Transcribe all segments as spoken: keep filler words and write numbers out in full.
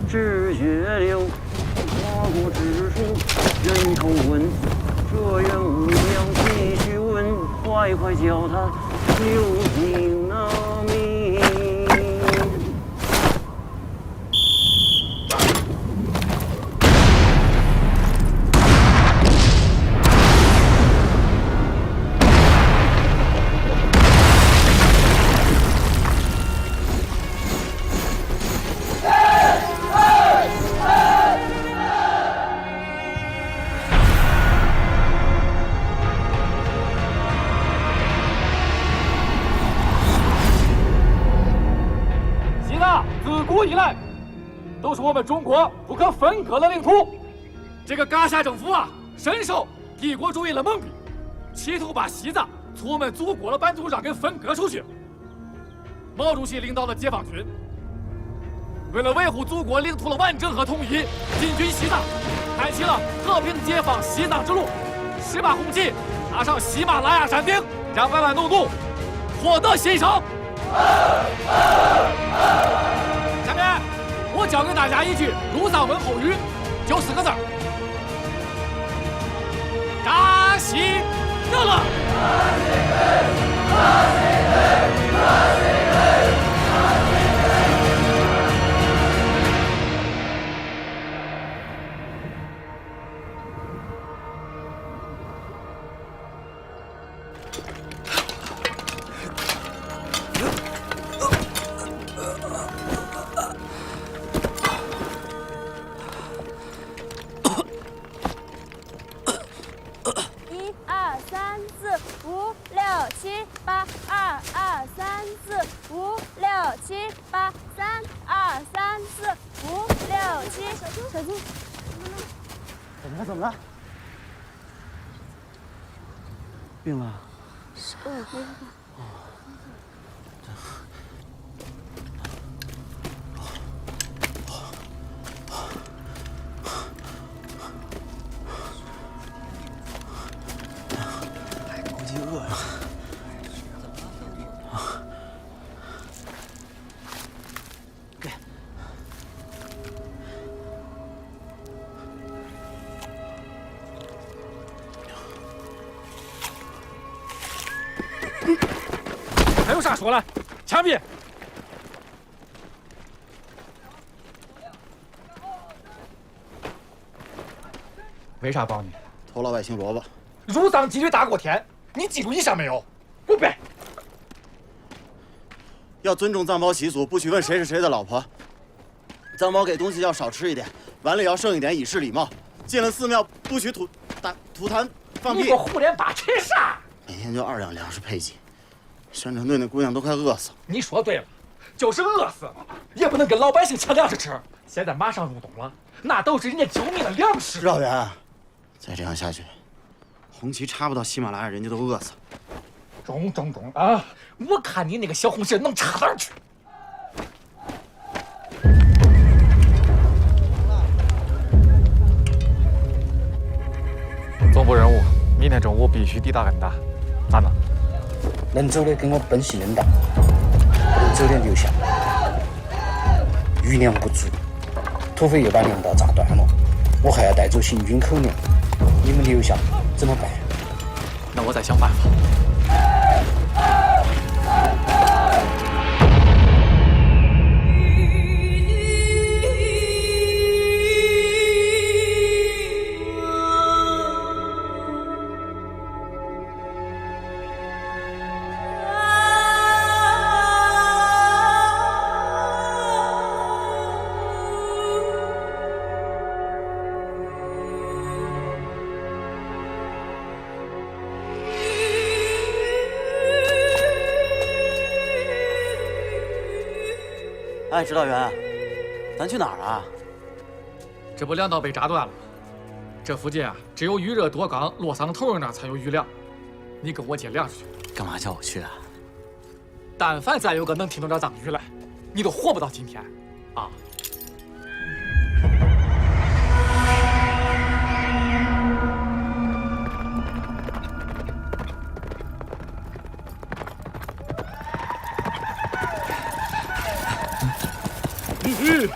止血流，花果之术，人头滚，这人无聊继续问，快快叫他刘姓那名。西藏自古以来都是我们中国不可分割的领土。这个噶夏政府啊，深受帝国主义的蒙蔽，企图把西藏从我们祖国的版图上给分割出去。 毛主席领导的解放军，为了维护祖国领土的完整和统一，进军西藏，开启了和平解放西藏之路。十八红旗踏上喜马拉雅山顶，让百万农奴获得新生。下面，我教给大家一句鲁藏文后语，就四个字儿。 扎西德勒。一二三四五六七八，二二三四五六七八，三二三四五六七。小金，小金。怎么了？怎么了？病了？是，嗯，没事。 估计饿了。 还有啥说了？枪毙！为啥帮你？偷老百姓萝卜。如鲇寄鱼打狗田，你记住一下没有？ 不背。要尊重藏包习俗，不许问谁是谁的老婆。藏包给东西要少吃一点，碗里要剩一点，以示礼貌。进了寺庙不许吐大吐痰放屁。你给我胡编八扯啥？每天就二两粮食配给，宣传队那姑娘都快饿死了。你说对了，就是饿死了，也不能跟老百姓抢粮食吃。现在马上入冬了，那都是人家救命的粮食。指导员，再这样下去， 红旗插不到喜马拉雅，人家都饿死了。中中中啊！我看你那个小红旗能插哪儿去？总部任务，明天中午必须抵达恩达。咋弄？能走的跟我奔喜恩达，不能走的留下。余粮不足。 土匪又把粮道炸断了，我还要带走行军口粮，你们留下怎么办？那我再想办法。 哎，指导员，咱去哪儿啊？这不粮道被炸断了吗？这附近啊，只有玉热多港落桑头那儿才有余粮。你跟我借粮食去。干嘛叫我去啊？但凡再有个能听懂点藏语的，你都活不到今天啊！ 咦，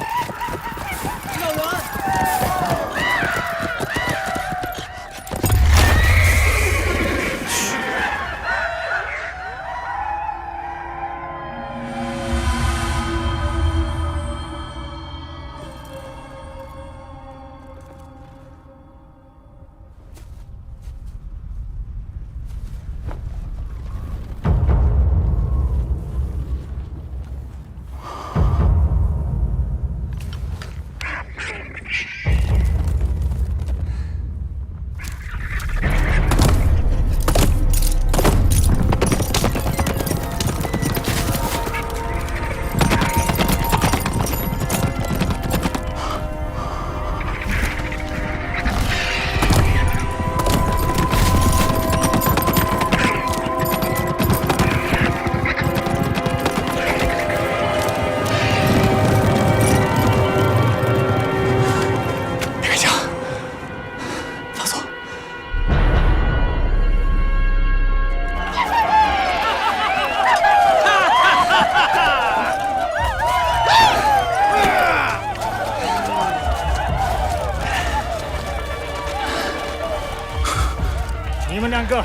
哥，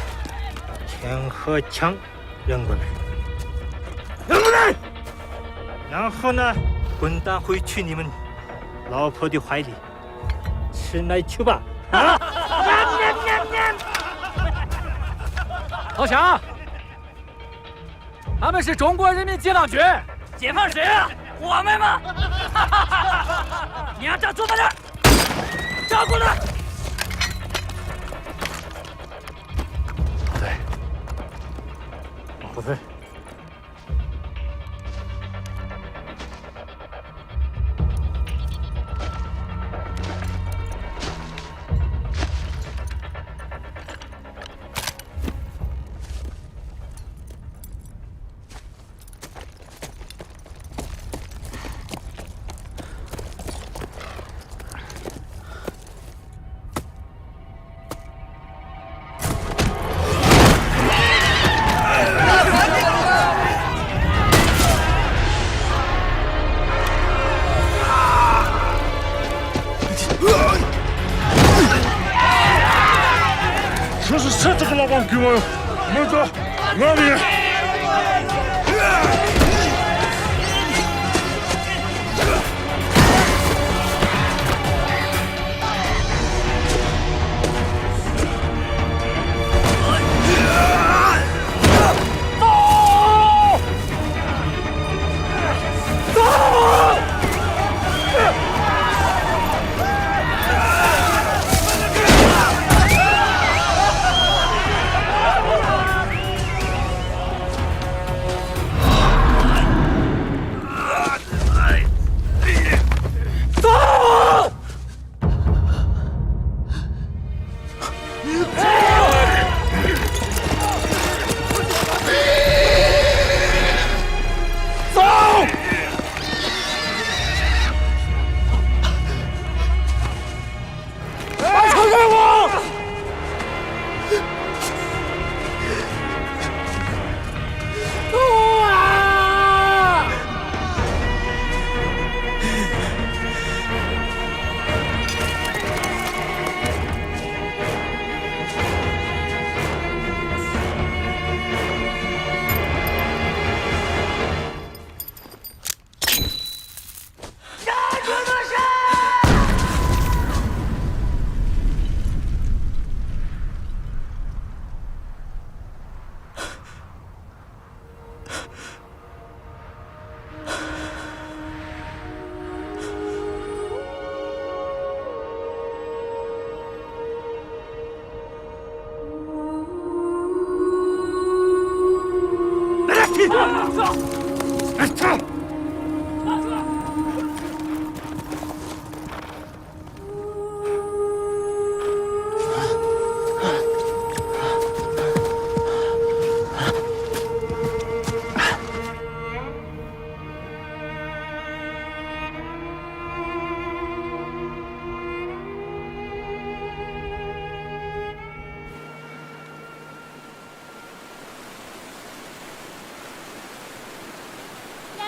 钱和枪扔过来。扔过来！然后呢？滚到回去你们老婆的怀里，吃奶去吧。啊！投降！他们是中国人民解放军。解放谁啊？我们吗？你让他坐在这儿，站过来。不对，不对。 ཁྱོད་ཚོ་སུ་དག་གི་ལག་པར་འགུལ་བ་ཡོད། མི་འདུག་ང་ནི། དབྱངས་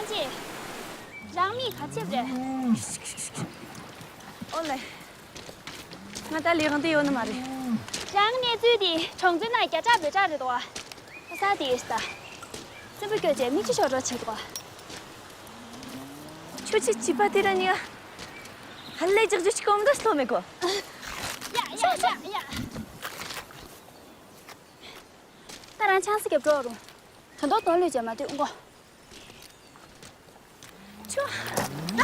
ཅན། རང་མིག་ག་ཕྱེས་རེད། ཨོ་ལེ། ང་ད་ལས་དབང་དེ་ཡོད་ནི་མ་རེད། རང་གནས་ཚུལ་དེ་གྲོང་ཚོའི་ནང་བརྒྱ་ཕྲག་འབུམ་ཕྲག་རེད་དོ། ཨ་ས་དེ་ཡིན་ས། སྲིན་པོ་སྐྱོ་ཅན་མིག་ཆུ་ཤོར་འགྲོ་བྱེད་དོ། ཁྱོད་ཀྱི་བྱིས་པ་དེ་ར་ཉི་ཨ། ཧ་ལས་ཅག་ཅུ་ཅི་གོམ་འདྲ་སློ་མེད་གོ། ཡ་ཡ་ཡ་ཡ། ད་རང་ཆང་ས་རྒྱབ་འགྲོ་རུང་། དོན་དོག་དོན་ལུས་བྱས་མ་ལྟོས་མགོ། ཆུ། ཨ།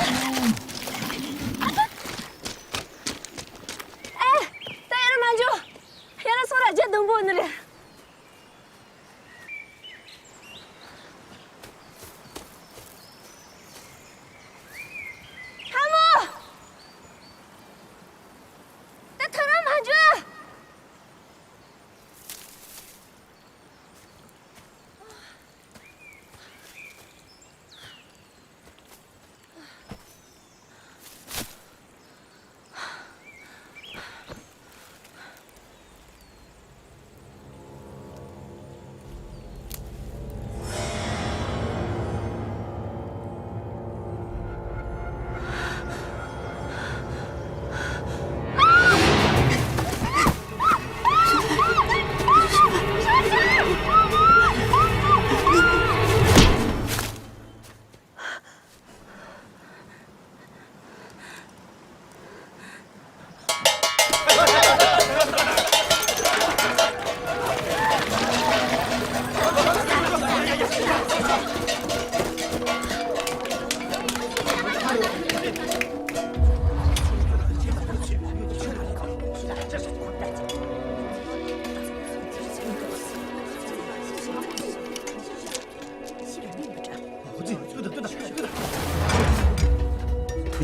ཨ་ད། ཨེ། ད་ཡར་མ་འཇུ། ཡར་སོ་ར་རྒྱ་དུམ་བུ་ནི་རེད། ལྷ་མོ། ད་ཐོ་རངས་མ་འཇུ།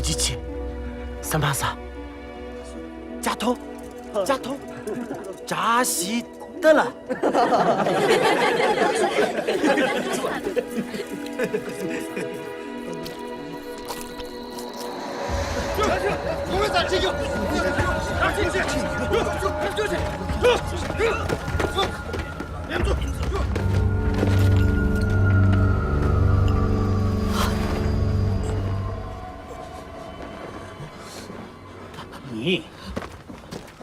འདི་ཆེ། ས་མ་ས། ཅ་ཐོ། ཅ་ཐོ། བཀྲ་ཤིས་བདེ་ལེགས། ཉིན།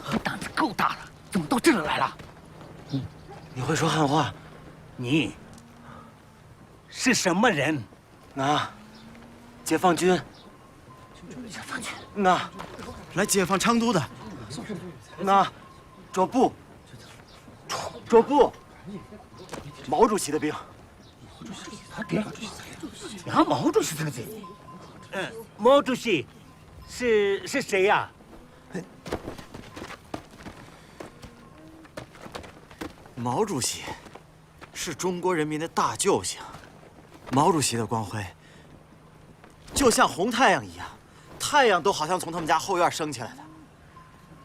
ཨ། ད་ནི་ཁོ་ད་ལ་ཙུང་ཏོ་ཅི་ལ་ལ། 你会说汉话？ ཉིན། 是什么人？ ང་། 解放军。 ང་། 来解放成都的。 ང་། 卓布。卓布。毛主席的兵。 ང་མའོ་ཀྲུའུ་ཞི་ཟེར་ནི་ཟེར། 嗯，毛主席是是谁呀？毛主席是中国人民的大救星，毛主席的光辉就像红太阳一样，太阳都好像从他们家后院升起来的。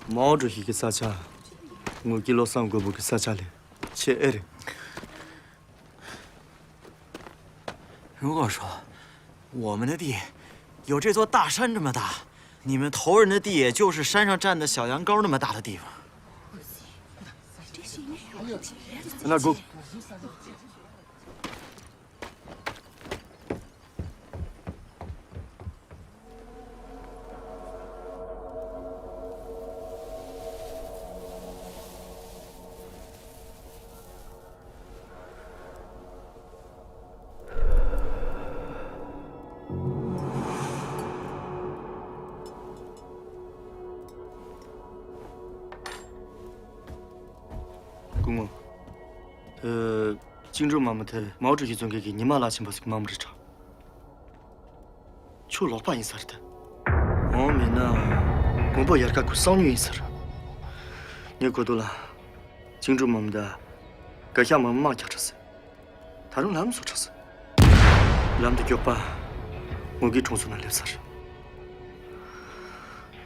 毛主席的撒加，我给老三国不给撒加了，切爱的。 如果说我们的地有这座大山这么大，你们头人的地也就是山上站的小羊羔那么大的地方。那够。 སྐུ་ངོ། ཨ། ཅིང་ཀྲུའུ་མ་མོ་དེ་མའོ་ཀྲུའུ་ཞི་གཙོས་མཁན་གྱི་ཉི་མ་ལ་ཕྱིན་པ་ཟིག་མ་མོ་རེད་དྲ། ཁྱོད་ལོག་པ་ཡིན་ས་རེད་དེ། འོ་མིན་ན། མགོན་པོ་ཡར་ཀ་ཁུ་གསང་ཉུལ་ཡིན་ས་རེད། ངས་གོ་དོ་ལ། ཅིང་ཀྲུའུ་མ་མོ་དང་། ག་ཤ་མ་མོ་དམག་རྒྱག་གྲབས་ཟེར། ད་རུང་ལམ་སོ་གྲབས་ཟེར། ལམ་དུ་མགྱོགས་པ། ངོ་གི་གྲོང་ཚོ་ན་སླེབས་ས་རེད།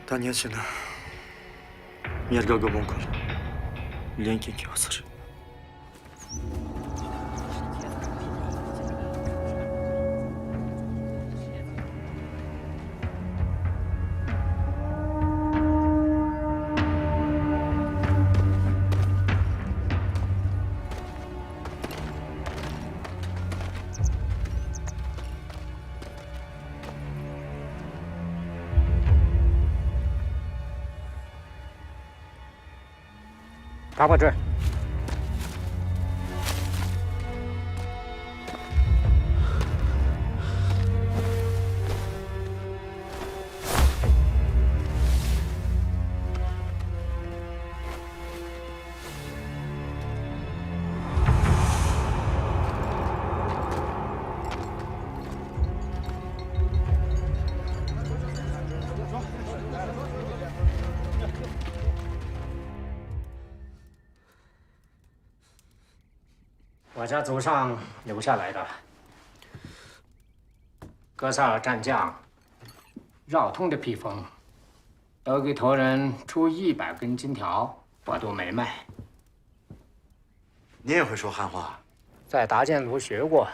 ད་ཉལ་ཕྱིན་ན། ཡར་ཀ་མགོན་པོ་ཁོ་ལ་ལན་སྐྱེལ་གི་ཡོད་ས་རེད། 八卦阵。 我家祖上留下来的，哥斯拉战将 绕通的披风，都给头人出一百根金条，我都没卖。你也会说汉话？在达建炉学过。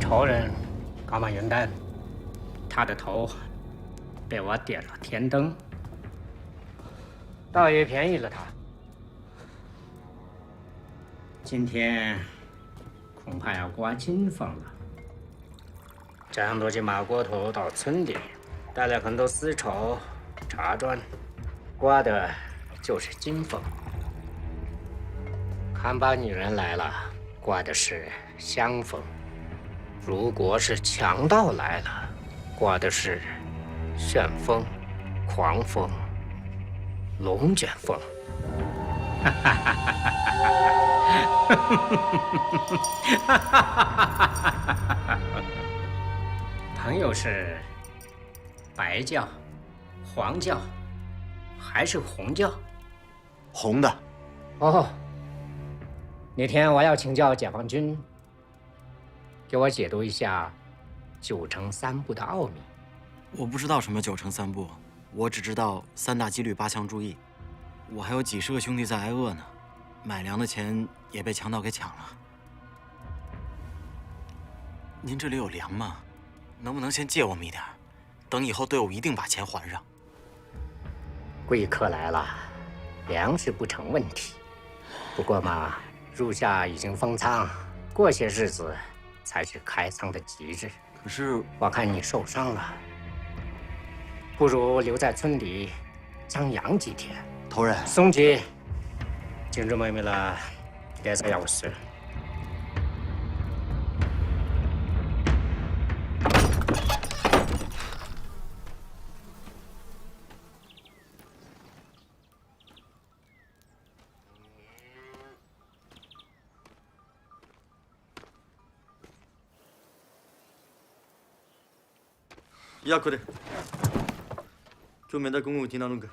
仇人噶玛云丹，他的头被我点了天灯，倒也便宜了他。 今天恐怕要刮金风了。张罗着马锅头到村里，带了很多丝绸、茶砖，刮的就是金风。看把女人来了，刮的是香风。如果是强盗来了，刮的是旋风、狂风、龙卷风。 朋友是白教、黄教还是红教？红的。哦，那天我要请教解放军，给我解读一下九乘三步的奥秘。我不知道什么九乘三步，我只知道三大纪律八项注意。我还有几十个兄弟在挨饿呢，买粮的钱也被强盗给抢了。您这里有粮吗？能不能先借我们一点儿？等以后队伍一定把钱还上。贵客来了，粮食不成问题。不过嘛，入夏已经封仓，过些日子才是开仓的吉日。可是我看你受伤了，不如留在村里 张扬几天。头人，松吉，金主妹妹了，别再要我死了。 ཡ། ཁོ་རེ། ཁྱོད་མེ་མདའ་སྐུ་ངོ་གི་ནང་ལོགས་གི།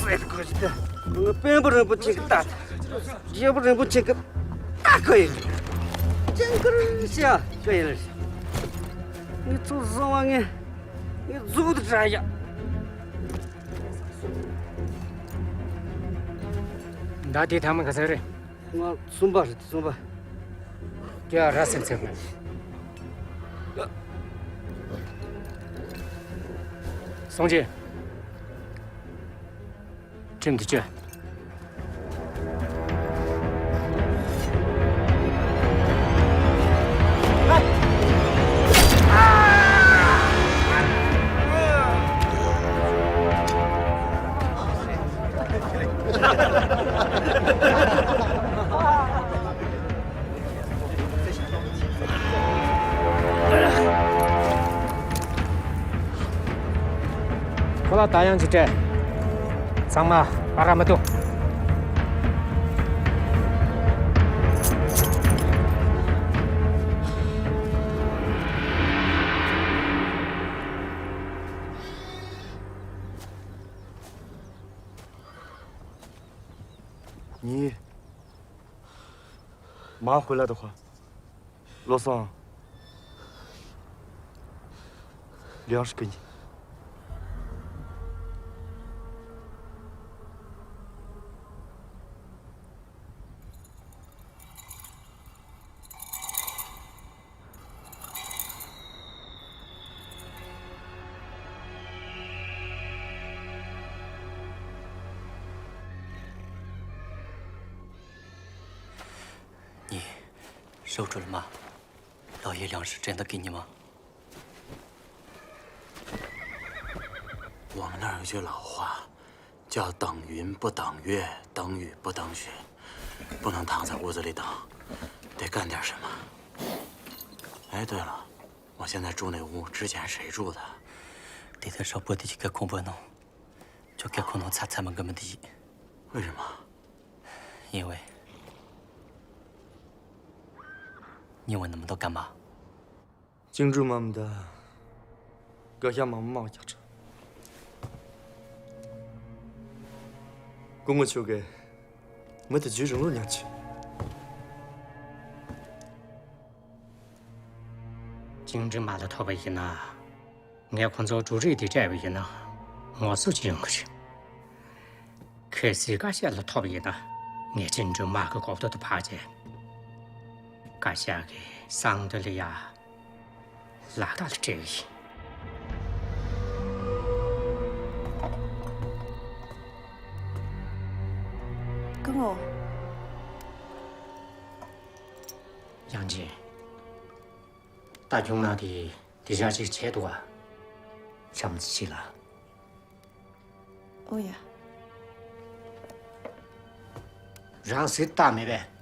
སྲས་དགོས་ཀྱི་ད། ང་དཔོན་པོ་རིན་པོ་ཆེ་གི་ད། རྒྱལ་པོ་རིན་པོ་ཆེ་གི་ད་གོ་ཡིན། ཅང་ཀུར་ཤ་གོ་ཡིན། ངས་ཚུར་བཟུང་བ་ངས། ངས་རྫོགས་དུ་དྲ་ཡ། མདའ་དེ་ཐ་མ་ག་ཚོད་རེད། ང་གསུམ་པ་རེད། གསུམ་པ། ཀྱ་ར་སེམས་ཚེ་མེད། སོང་རྗེས། ཁྲིམས་དེ་གཅོད། ཁོ་ལ་ད་ཡང་ཅི་སྤྲད། ཚང་མ་ཨ་ར་མ་ཏུ། ཉི། མ་ཧུ་ལ་དོ་ཁ། བློ་བཟང་། ལིའང་ཧྲི་ཀི་ཉི། ཉི། ཧྲོ་ཁྲོ་ལ་མ། 老爷粮食真的给你吗？我们那儿有句老话，叫“等云不等月，等雨不等雪”，不能躺在屋子里等，得干点什么。哎，对了，我现在住那屋，之前谁住的？地头上不得几个空包弄，就给空弄擦擦门根本的。为什么？因为你问那么多干嘛？ ཅིང་ཀྲུའུ་མ་མི་ད་ག་ཤ་མ་མ་རྒྱག་ཁྲ། སྐུ་ངོ་ཆོ་གེ་མི་དེ་རྒྱུ་རིང་ལོ་ཉག་ཆེ། ཅིང་ཀྲུའུ་མ་ལ་ཐོབ་པ་ཡིན་ན། ངས་ཁོང་ཚོ་འབྲུ་རིགས་འདི་སྤྲད་པ་ཡིན་ན་ངོ་སོ་ཅི་ཡོང་གི་རེད། གལ་སྲིད་ཀ་ཤ་ལ་ཐོབ་ཡིན་ན་ངས་ཅིན་ཀྲུའུ་མ་གི་གོ་ཐོག་ཏུ་ཕར་བྱས། ཀ་ཤ་གི་སང་དུ་ལི་ཡ་ལ་དྭགས་ལ་སྤྲད་ཡིན། སྐུ་ངོ། ཡང་ཅིན། ད་ཁྱུང་ནག་དེ་དེ་ཞག་ཅིག་བྱས་འདུག་ག་བྱམས་བརྩེ་ཆེ་ལ། ཨོ་ཡ། རང་ཟེར་རྟགས་མེད་པས།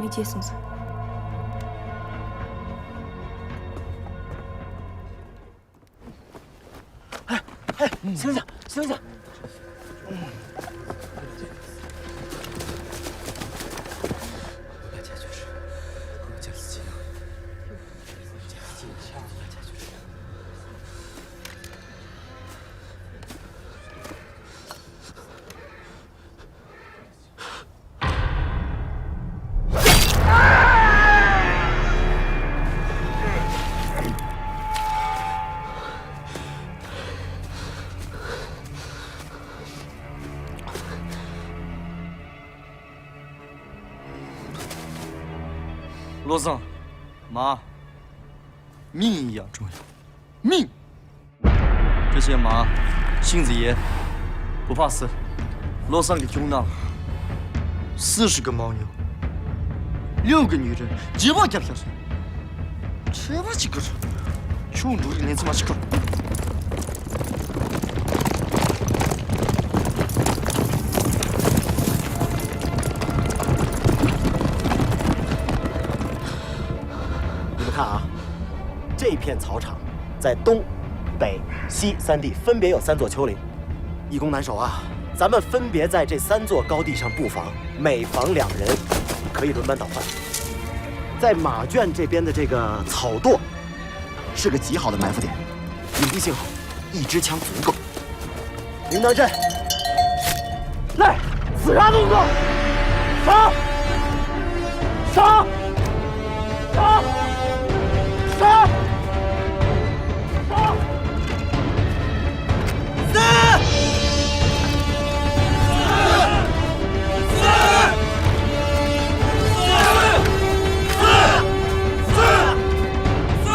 མི་རྗེས་སོང་ཟིག་ཧེ། ཧེ། སེམས་ས། སེམས་ས། བློ་བཟང་། མ། མིང་ཡང་ཀྲུང་ཡང་། མིང་། 这些马，性子野，不怕死。洛桑给穷闹，四十个牦牛，六个女人，几万条小蛇，吃不起个人，穷主义连这么吃。 你们看啊，这片草场在东、北、西三地分别有三座丘陵，易攻难守啊！咱们分别在这三座高地上布防，每防两人，可以轮班倒换。在马圈这边的这个草垛，是个极好的埋伏点，隐蔽性好，一支枪足够。 铃铛阵，来，死杀动作，杀，杀，杀，杀，杀，死，死，死，死，死，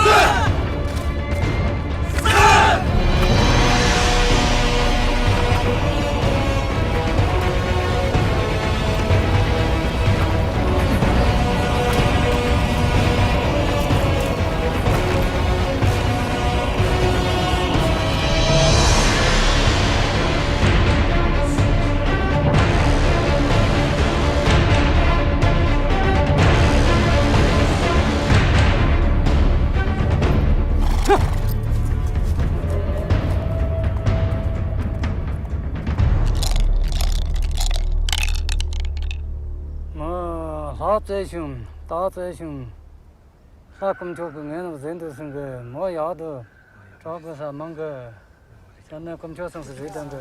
死。 ང་ལྷ་བཙལ་བྱུང་། སྟག་བཙལ་བྱུང་། ས་དཀོན་མཆོག་གི་ངན་ལ་ཟིན་དུ་སོང་གི། མོ་ཡག་ཏུ་གྲགས་པའི་ས་མང་གི། ས་ནས་དཀོན་མཆོག་སོང་སི་རེད་དང་གི།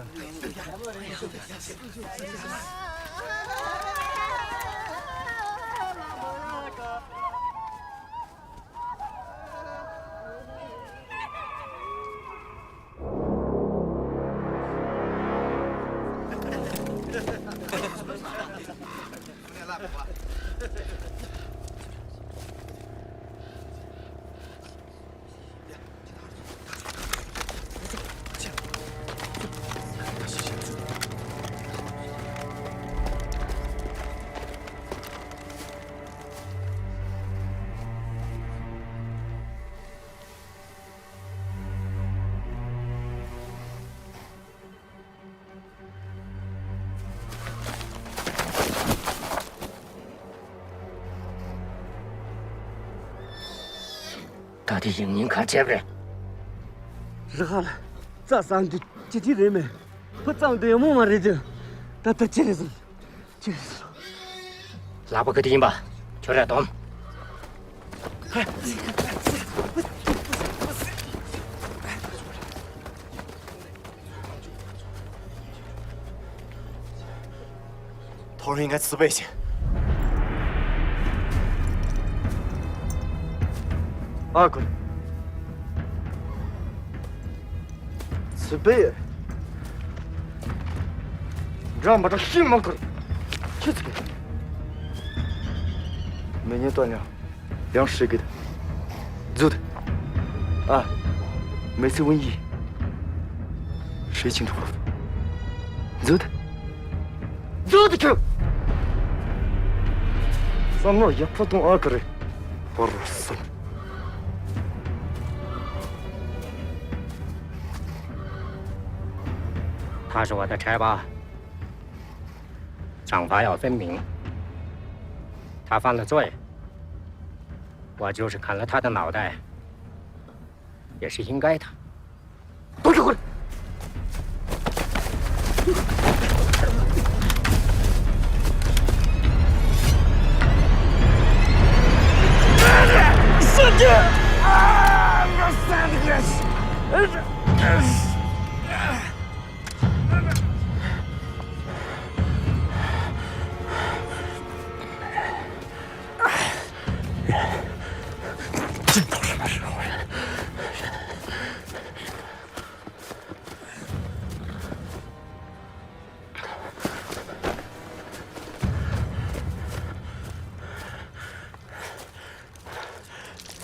ད་དེ་ཡིན་མིན་ག་བྱས་པ་རེད། རི་ཁ་ལ་རྩྭ་ཟ་འདི་ཅི་ཐིག་རེད་མེད། ཕུ་ཙམ་དེ་ཡོང་མོ་མ་རེད་དེ། ད་ལྟ་ཅི་རེད་ཟེར། ཅི་རེད་ཟེར། ལག་པ་ག་དེ་ཡིན་པ། ཁྱོད་ར་སྡོམ། ཐོ་རེངས་ང་ཚི་པེ་ཞིག་ཨ་ཁུ། ཚི་པེ། འདྲ་མ་འདྲ་ཤི་མ་ཁུར། ཁྱི་ཚི་གེ། མེ་ཉེ་ཏོ་ཉོ། 粮食给他。走的。啊，没事瘟疫。谁清楚活？走的。走的去。三个也不懂阿克嘞，不如死。他是我的柴吧，赏罚要分明。他犯了罪，我就是砍了他的脑袋，也是应该的。都给我滚！’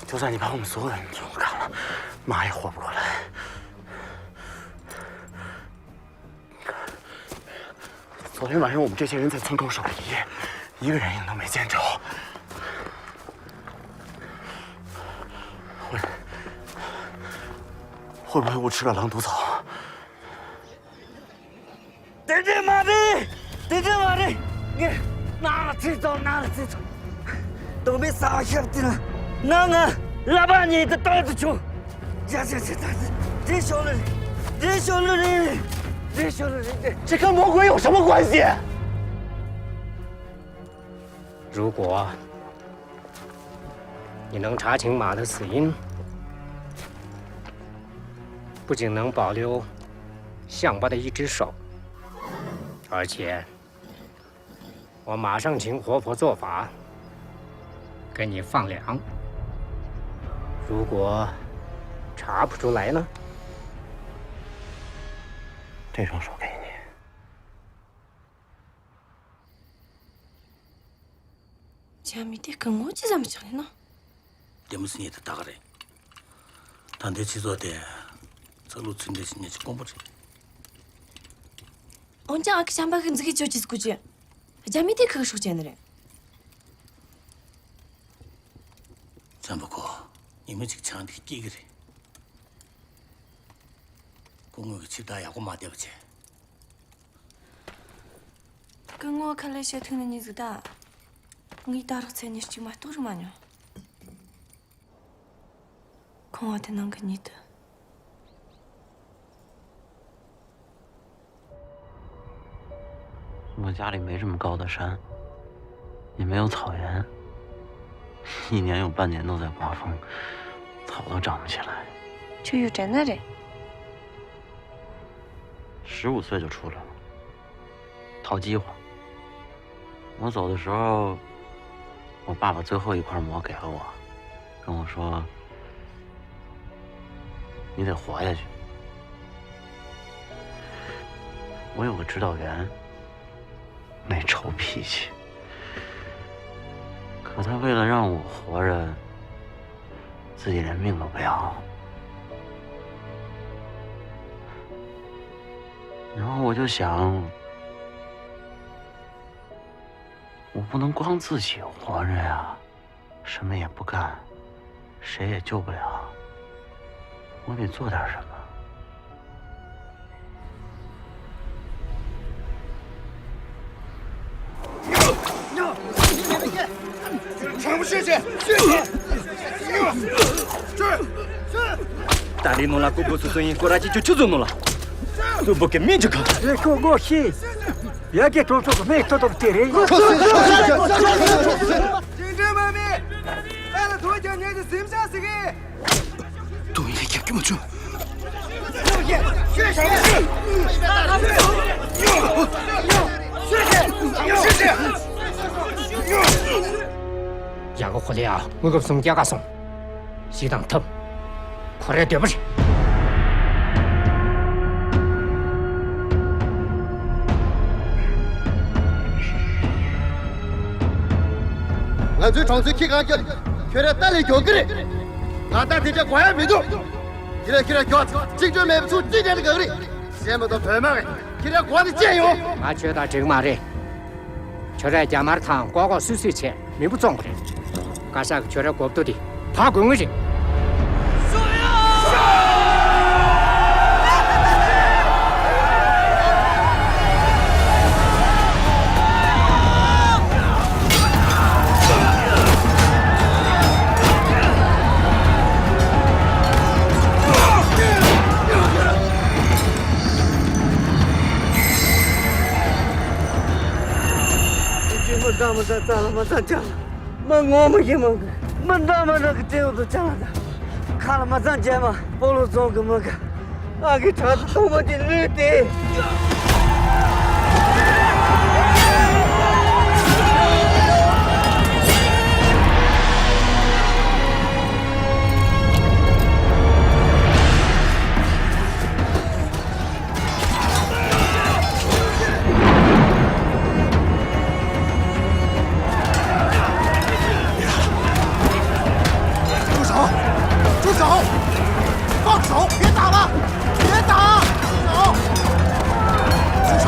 就算你把我们所有人都砍了，马也活不过来。昨天晚上我们这些人在村口守了一夜，一个人影都没见着。会，会不会误吃了狼毒草？ དེ་འདྲ་མ་རེད། དེ་འདྲ་མ་རེད། ངས་ནང་ལ་ཚིག་ཙམ། ནང་ལ་ཚིག་ཙམ། དོན་མེད་ས་ཞབས་ཏི་ལ་ནང་ང་ལ་པ་ཉིད་དུ་ཏོག་ཏུ་ཆུང་། ཇ་ཇ་ཇ། ད་རེད་ཤོ་ལོ་རེད། རེད་ཤོ་ལོ་རེད། རེད་ཤོ་ལོ་རེད། 这跟魔鬼有什么关系？ 如果你能查清马的死因，不仅能保留象拔的一只手，而且我马上请活佛做法，给你放凉。如果查不出来呢？这双手给你。 རྒྱ་མི་དེ་སྐུ་ངོ་ཅི་ཙམ་ཆགས་ནས་ན། དེ་མི་སྲིད་ཉེ་དུ་ད་ག་རེད། ད་ལྟའི་སྤྱི་ཚོགས་དེ་ཚ་ལུ་ཚུལ་འདྲེ་ཞིག་ཉེ་ཆ་དཀོན་པོ་རེད། འོན་ཀྱང་ཨ་ཁུ་བྱམས་པ་གི་འཛུགས་ཀྱི་ཅོ་ཅི་སྐུ་ཅི། རྒྱ་མི་དེ་ཁུ་ཤུགས་ཅན་ནི་རེད། བྱམས་པ་ཁོ་ཉི་མ་གཅིག་ཆང་དེ་སྐྱེས་ཀྱི་རེད། སྐུ་ངོ་གི་ཆིབས་རྟ་ཡག་པོ་མ་བསྡད་པ་བྱས། སྐུ་ངོ་ཁ་ལས་བཤད་ཐུབ་ནི་ཉིད་ཟིག་ད། ངས་ད་རག་ཚེ་ཉིན་གཅིག་མ་གཏོགས་རིག་མ་མྱོང་། ཁང་བ་དེ་ནང་གི་ཉིད་དུ། 我家里没这么高的山，也没有草原，一年有半年都在刮风，草都长不起来。 ཁྱོད་ཡུལ་དྲན་ན་རེད། 十五岁就出来了，淘饥荒。我走的时候，我爸把最后一块馍给了我，跟我说：“你得活下去。”我有个指导员，那臭脾气，可他为了让我活着，自己连命都不要了。然后我就想，我不能光自己活着呀，什么也不干，谁也救不了，我得做点什么。 全部血血！ ད་རེས་ནང་ལ་ཀོ་བོ་སུ་སུ་ཡིན་ཀོ་ར་ཅི་ཅུ་ཆུ་ཟོ་ནང་ལ། སུ་བོ་གི་མིན་ཅུ་ག་རེ་ཁོ་ངོ་ཤེས། ཡ་གི་གྲོང་ཚོ་གི་མེ་ཐོ་ཐོ་དེ་རེད། ཅིང་ཀྲེན་མ་མེ། ཨ་ལ་ཐོ་ཀྱང་ངེད་ཀྱི་སེམས་ཤ་ཟིག་གི། དོན་ལས་རྒྱབ་ཀྱི་མ་བྱུང་། ཡ་གི་ཧོ་ལེ་ཡ་དངུལ་ཀབ་སུམ་བརྒྱ་ག་སོང་། ཞིག་དང་ཐབས། ཁོ་རའི་འདོད་པ་རེད། ང་ཚོའི་གྲོང་ཚོའི་ཁྱི་གང་སྐྱོད། ཁྱོད་ར་ཏཱ་ལའི་མགྱོགས་ཀི་རེད། ང་ད་དེ་འདྲ་དགོས་ཡ་མི་འདུག་ཁྱི་ར་ཁྱི་ར་མགྱོགས་གཅིག་སྒྲིལ་མེད་པ་ཚུར་གཅིག་སྒྲིལ་ག་གི་རེད། བཤད་མ་ཐུབ་བོད་མ་རེད། ཁྱི་ར་དགོས་ནི་ཅི་ཡོང་། ང་ཁྱོད་དང་འགྲིག་མ་རེད། ཁྱོད་ར་རྒྱ་དམར་དང་ལྐོག་ལྐོག་སུད་སུད་བྱས་མི་བུ་བཙོང་གི་རེད། བཀའ་ཤག་གི་ཁྱོད་ར་གོབ་ཏོ་དེ་ཕར་དགོས་ངེས་རེད། མི་འདྲ་མི་འདྲ་རྩ་ལ་མ་ཚང་ཅང་། མི་ངོ་མི་ཤེས་མང་གི། མི་འདྲ་མི་འདྲ་གི་སྤྲེའུ་དུ་ཅང་ལ། ཁ་ལ་མ་ཚང་རྗེས་མ་སྤོ་ལོ་བཙོང་གི་མི་གི། ཨ་གི་ཁྲག་ཏུ་ཐོག་མ་དེ་ལུས་ཏེ།住手！住手！放手！别打了！别打！住手！住手！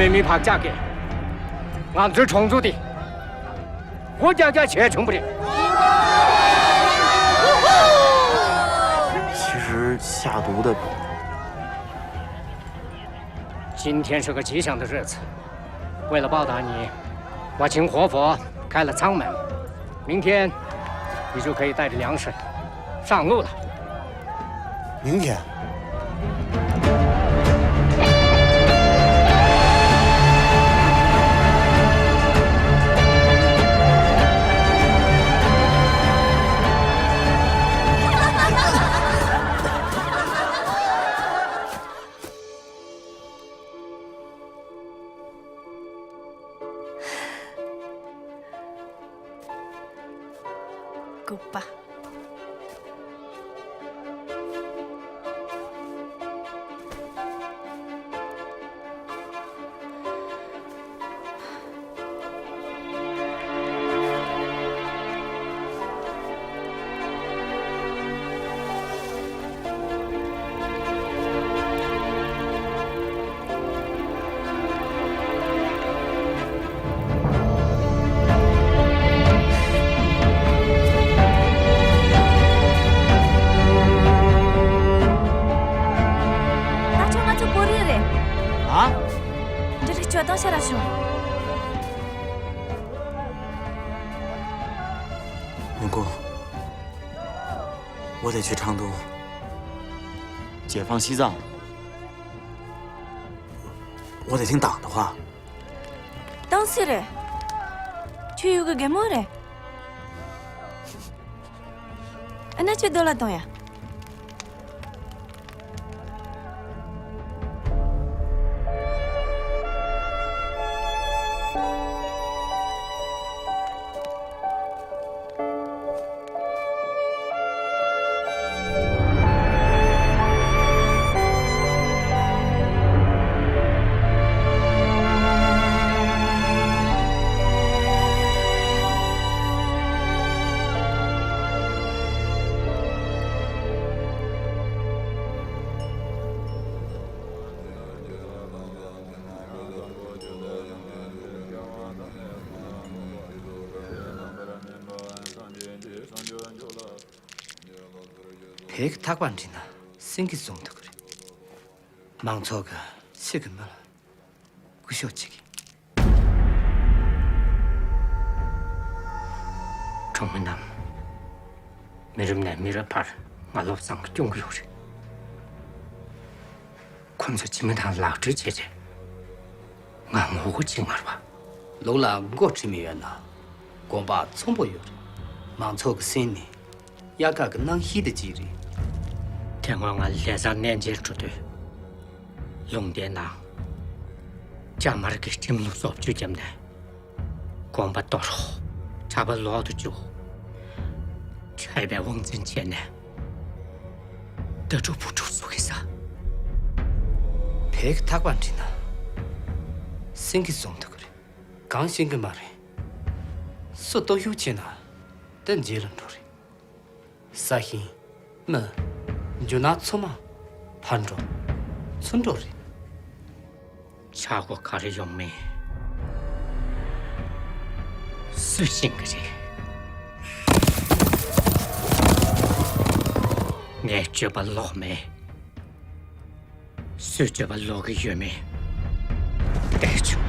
མི་བག་ཆགས་ཀྱིས་ང་ཚོའི་གྲོང་ཚོ་འདི་སྒོ་རྒྱག་རྒྱག་བྱས་བྱུང་བ་རེད། 其实下毒的。今天是个吉祥的日子，为了报答你，我请活佛开了舱门，明天你就可以带着粮食上路了。 明天。 དགུ་པ། ད་ཁྱོད་ང་ཚོ་བོད་རིགས་རེད། ཨ། འདི་རིགས་ཁྱོད་དང་ཤ་ར་བྱུང་། མི་དགོས། 我得去昌都，解放西藏。我得听党的话。当然了，去有个根毛嘞。啊，那就到了，东呀。 བོད་ཀྱི་ཐག་པ་འདྲི་ན་སེང་གེ་བཟུང་ཐུབ་ཀྱི་རེད། མང་ཚོགས་ཀྱིས་ཕྱི་གི་མི་ལ་སྐུ་ཞབས་གཅིག་གིས། གྲོང་མི་རྣམས། མི་རབས་ནས་མི་རབས་བར་ང་བློ་བཟང་གིས་སྐྱོང་གི་ཡོད་རེད། ཁོ་ཚོ་ཇི་མི་དང་ལག་སྤྲོད་བྱས་རྗེས། ང་ངོ་རྒོལ་བྱེད་མ་རེད་པ། ལུགས་ལ་མགོ་ཁྲིད་མི་ཡོད་ན་དགོངས་པ་ཚོམ་པོ་ཡོད་རེད། མང་ཚོགས་ཀྱི་སེམས་ནི་དབྱར་ཁ་གི་གནམ་གཤིས་དེ་གཅིག་རེད། དེ་སྔོན་ང་ལྷ་སར་གནས་མཇལ་འགྲོ་དུས། ལུང་བསྟན་ནང་། རྒྱ་དམར་གྱིས་ཁྲིམས་ལུགས་བཟོ་བཅོས་བརྒྱབ་ནས། དགོན་པ་གཏོར། གྲྭ་པ་ལོག་ཏུ་བཅུག་འཕྲལ་པའི་དབང་འཛིན་བྱས་ནས། ད་དྲུག་བུ་དྲུག་བཙུགས་ཀྱི་ས། བོད་ཀྱི་ཐག་པ་འདྲི་ན། སེང་གེ་བཟུང་ཐུབ་ཀྱི་རེད། གང་ཤེས་ཀྱི་མ་རེད། སུ་སྟོབས་ཤུགས་ཆེ་ན་དེ་མཇལ་ལ་འགྲོ་རེད། ས་ཞིང་། མི། རྒྱུ་ནོར་ཚང་མ་ཕར་འགྲོ། ཚུར་འགྲོ་རེད། ཆག་སྒོ་ག་རེ་ཡོང་མིན་སུས་ཤེས་ཀྱི་རེད། ངས་སྤྱོད་པ་ལོག་མེད། སུས་སྤྱོད་པ་ལོག་གི་ཡོད་མེད་བལྟས་བྱུང་།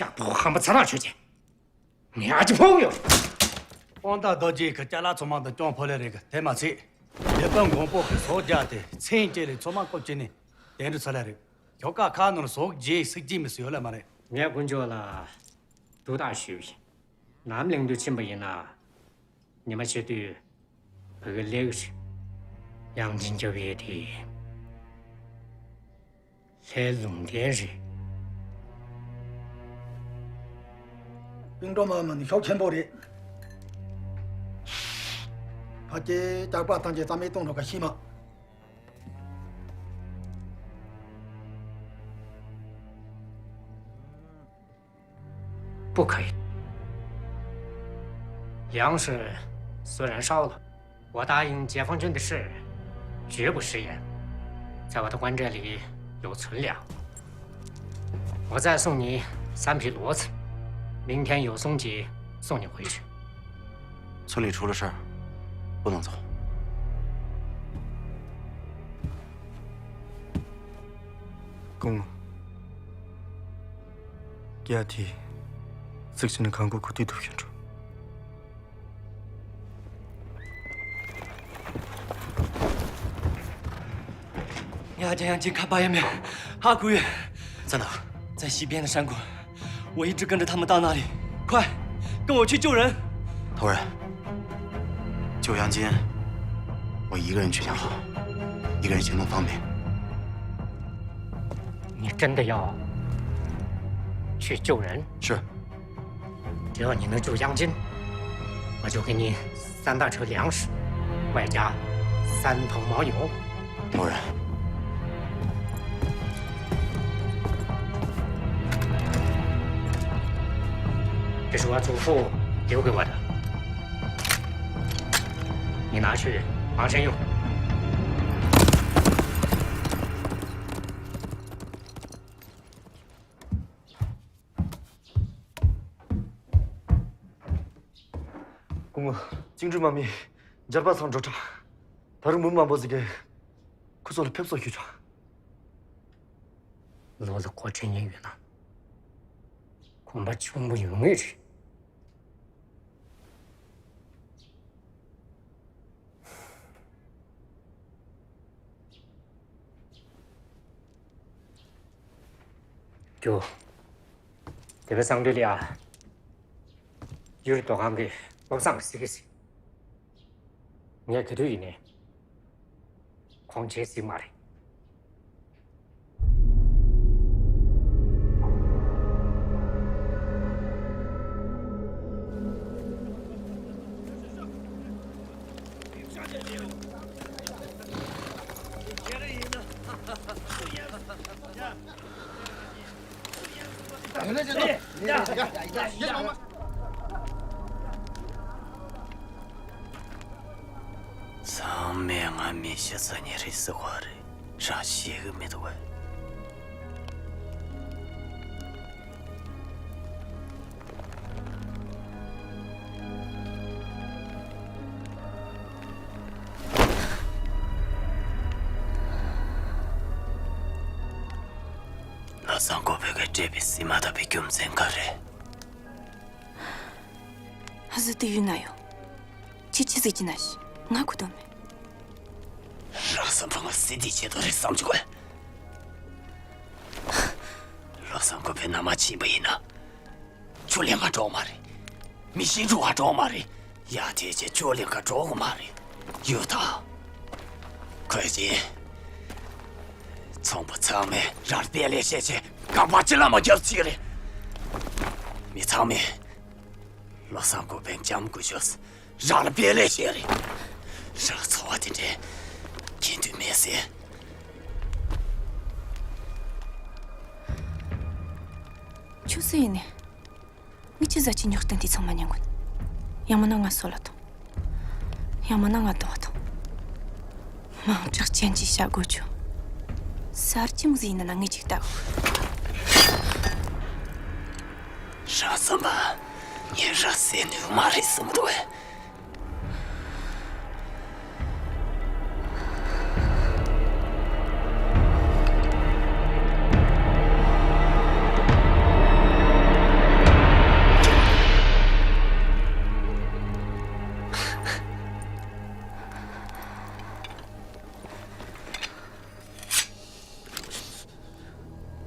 སྐྱག་ཕོ་ཧམ་པ་ཚ་ནག་ཆོས་ཅན། ངས་ཨ་ཅེ་ཕོག་ཡོད། དཔང་རྟགས་རྡོ་རྗེ་གི་ཅ་ལག་ཚང་མ་དང་གྱོང་ཕོག་ལེ་རེད་གི། དེ་མ་ཚད་ལེ་པན་མགོན་པོ་གི་སོག་རྒྱག་དེ་མཚན་བཅས་ལས་ཚང་མ་བཀོལ་བྱས་ནས་དེ་འདྲ་ཚ་ལ་རེད། ཁྱོ་ག་ཁ་ནོར་སོག་རྒྱག་སིག་རྒྱག་མི་སྲིད་ཡོད་ལ་མ་རེད། ངས་དཀོན་མཆོག་ལ་ཐུགས་བརྟག་ཞུས་པ་ཡིན། ནམ་གླིང་དུ་ཕྱིན་པ་ཡིན་ན། ཉི་མ་ཆེ་དུས་བོད་ཀྱི་ལེགས་རེད། དབྱངས་ཅན་སྐྱབས་ཡས་དེ་ལྷའི་ལུང་བསྟན་རེད། སྤུན་གྲོགས་མ་མ་ནི་ཤུགས་ཆེན་པོ་རེད། ཕ་སྐྱེས་སྐྱག་པ་ཐང་གི་རྩ་མེད་གཏོང་འགྲོ་ག་ཤི་མ།不可以。粮食虽然烧了，我答应解放军的事绝不食言。在我的棺材里有存粮，我再送你三匹骡子，明天有松吉送你回去。村里出了事儿，不能走。公公， རྒྱ་དེ་གཟིགས་ནས་གང་དགོས་ཁུ་དུས་སྡུག་བཞིན་འགྲོ། ང་རྒྱ་ཡང་ཅིག་ཁ་པ་ཡ་མེད། ཧ་གོ་ཡོད། 在哪儿？ 在西边的山谷，我一直跟着他们到那里。快，跟我去救人。头人，救杨金，我一个人去挺好，一个人行动方便。 你真的要去救人？是。只要你能救杨金，我就给你三大车粮食，外加三头牦牛。某人，这是我祖父留给我的，你拿去防身用。 སྐུ་ངོ་ཅིང་ཀྲུའུ་དམག་མི་འཇར་པ་ཚང་འགྲོ་གྲབས། ད་རུང་མི་མང་པོ་ཟིག་གིས་ཁོ་ཚོ་ལ་ཕེབས་བསུ་ཞུས་ཆོག་ལོ་ལ་གོ་ཁྲེལ་ཉེན་ཡོད་ན། ཁོམ་པ་ཆུང་པོ་ཡོད་ངེས་རེད། ཀྱོ། དེ་བས་སང་དུས་ལ་ཡ། ཡུལ་མདོ་ཁམས་ཀྱི་བློ་བཟང་གི་སྲིད་ཀྱི་སྲིད། ངས་ག་དུས་ཡིན་ནའི་ཁོང་བརྗེད་སྲིད་མ་རེད། ཚང་མས་ང་མི་ཤི་ས་ཉེ་རེད་ཟེར་བ་རེད། རང་ཤེས་གི་མི་འདུག་གས། ལོ་བཟང་གོ་བོད་ཀྱི་སྤྲད་པའི་སྲིད་མ་ཐོབ་པའི་རྒྱུ་མཚན་ག་རེ། ཧ་ཟི་དུ་ཡུ་ན་ཡོ། ཅི་ཅི་ཟིག་ཅི་ན་ཤི་ང་གོ་དོན་མེད། རང་བསམ་པ་ང་སྲིད་དེ་ཆེད་དུ་རེད་བསམ་བྱུང་བས། ལོ་བཟང་གོ་བོད་ནང་མ་ཕྱིན་པ་ཡིན་ན། ཆུ་ལེན་ག་འགྲོ་མ་རེད། མི་ཤིང་འགྲོ་ག་འགྲོ་མ་རེད། ཡ་དེ་ཅེ་ཆུ་ལེན་ག་འགྲོ་གི་མ་རེད། ཡོད་ད། ཁོས་ཅི། ཚོང་པ་ཚང་མས་རང་དཔེ་ལས་བཤད་ཆེ་གང་པ་ཅི་ལ་མ་རྒྱབ་ཅིག་རེད། མི་ཚང་མས་ལོ་བཟང་གོ་བོད་འཇམ་དགོས་ཤོག་རང་ལ་དཔེ་ལས་བཤད་རེད། རང་འཚོ་བ་དེ་འདྲའི་ཁྱད་དུ་མེད་ཟེར། ཆུ་སྲིན་ཡིན་ནི། ངས་ཅི་ཟ་ཅི་ཉོག་སྟན་དེ་ཚང་མ་ཉན་དགོས། ཡང་མིན་ན་ང་སོད་ལ་ཐོངས། ཡང་མིན་ན་ང་དོང་བ་ཐོངས། མང་དྲགས་ཅན་གྱིས་བྱ་དགོས་ཆོ། གསར་གྱི་མི་ཟིག་ཡིན་ན་ངས་ཅིག་ལྟ་དགོས། རང་བསམ་པ་ངས་རང་སེ་ནུས་མ་རེད་བསམ་འདུག་བས།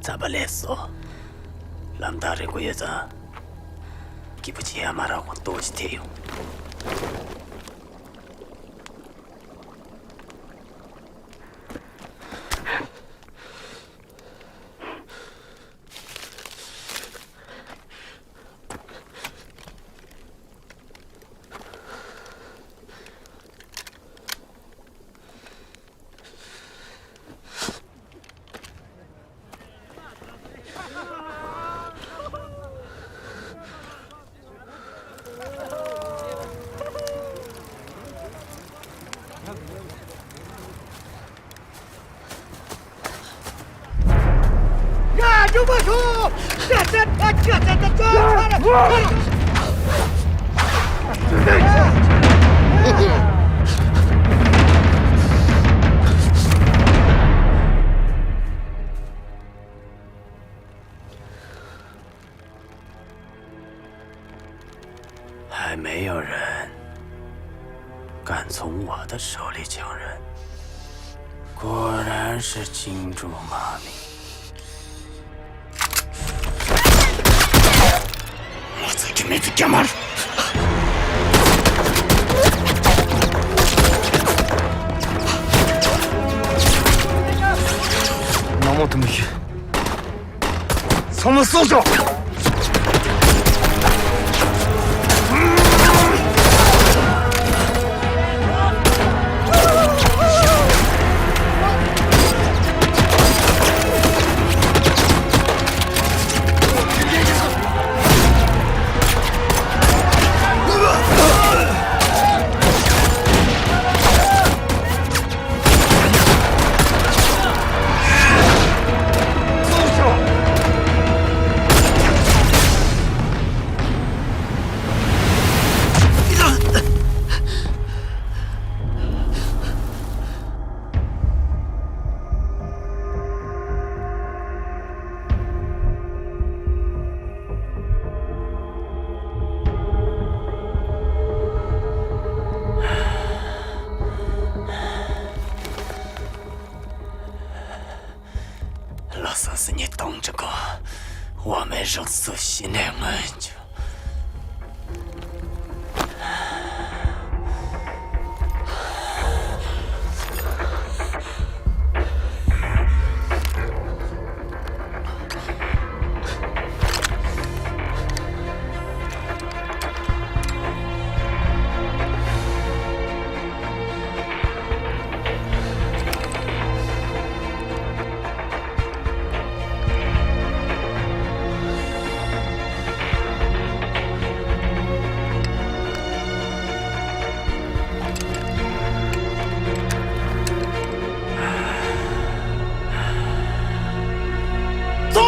རྩ་བ་ལས་སོ། ལམ་ཐག་རིང་པོ་ཡོད་ཙང་། སྐྱིད་པོ་བྱེད་ཡ་མ་རག་གོང་ལྟོགས་ཤི་ཐེབས་ཡོང་། 还没有人敢从我的手里抢人，果然是金主妈咪。我操，这妹子干嘛？那我怎么去？ ཚང་མ་སྲོག་སྐྱོབ། ལགས་སོ་སོ་ཉིད་གཏོང་ཅི་གོ། འོ་མའི་རང་སོ་ཤི་ནས་སྔོན་ཆད། 走！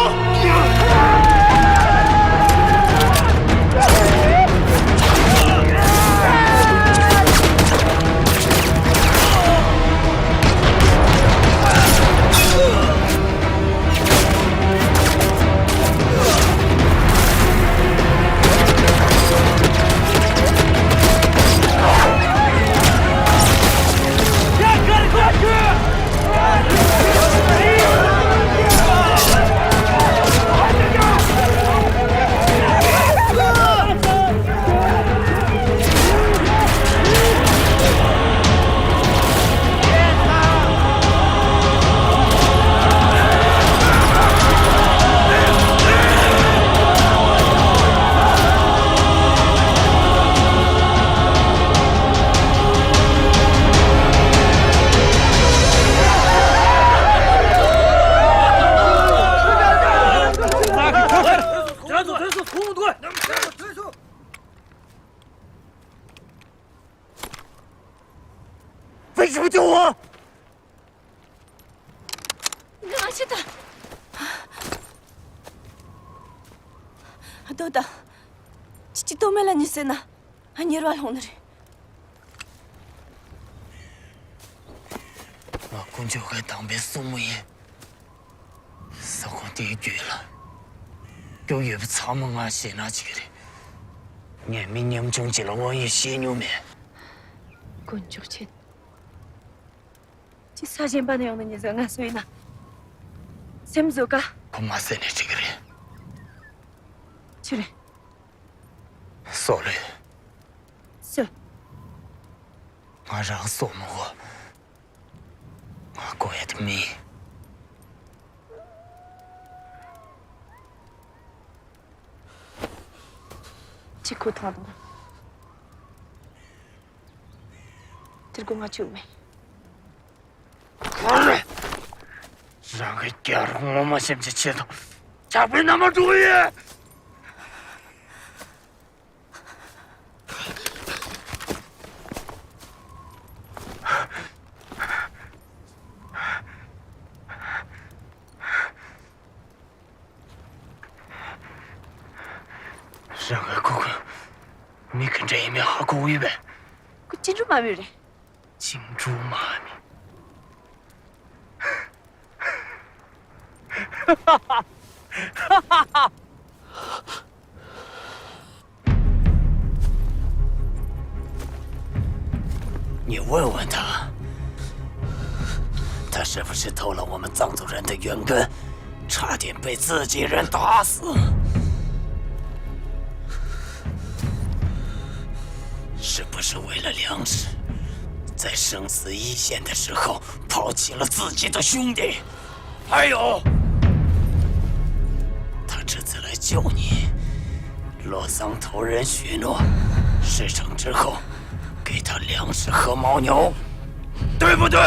为什么救我？ ང་ཤི་ད། ལྟོས་དང་། ཁྱེད་ཀྱིས་ལྟོ་མེད་ལ་ཉི་ཟེར་ན། གཉེར་བ་ལྷུང་ནི་རེད། ང་དཀོན་མཆོག་གི་དམ་པའི་སྲུ་མོ་ཡིན། ས་ཁོངས་དེའི་རྒྱུད་ལ་སྐྱོབ་ཡོད་པ་ཚང་མ་ང་ཞེད་སྣང་བྱེད་ཀྱི་རེད། ངས་མི་ཉམ་ཆུང་ཅིག་ལ་དབང་ཡོད་བཤད་མྱོང་མེད། དཀོན་མཆོག་མཁྱེན། ཅི་ས་གཞན་པ་ནས་ཡོང་ནི་ཉི་ཟེར་ང་སུ་ཡིན་ན། སེམས་བཟོད་དཀའ། ཁོ་མ་བསད་ནས་འགྲིག་གི་རེད། ཆི་རེད། སྲོག་ལོས། སུ། ང་རང་སྲོག་མི་དགོས། ང་དགོས་ཡ་དེ་མིན། ཅི་ཁུ་ཐང་དང་། དེར་དགོས་ང་བཅུག་མེད། ཁོ་རེ། རང་གི་རྒྱལ་པོ་ངོ་མ་ཤེས་ཀྱི་ཆེད་དུ་ཇག་པའི་མནའ་མ་འགྲོ་གི་ཡོད། རང་གི་ཁུ་ཁུ། མི་ག་འདྲ་ཡིན་མིན་ཧ་གོ་ཡོད་པས། ཁོ་ཅི་འགྲུབ་མ་མི་རེད། ཅིང་ཀྲུའུ་མ་ནི།你问问他，他是不是偷了我们藏族人的圆根，差点被自己人打死？ 是不是为了粮食，在生死一线的时候抛弃了自己的兄弟？还有，他这次来救你，洛桑头人许诺，事成之后给他粮食和牦牛，对不对？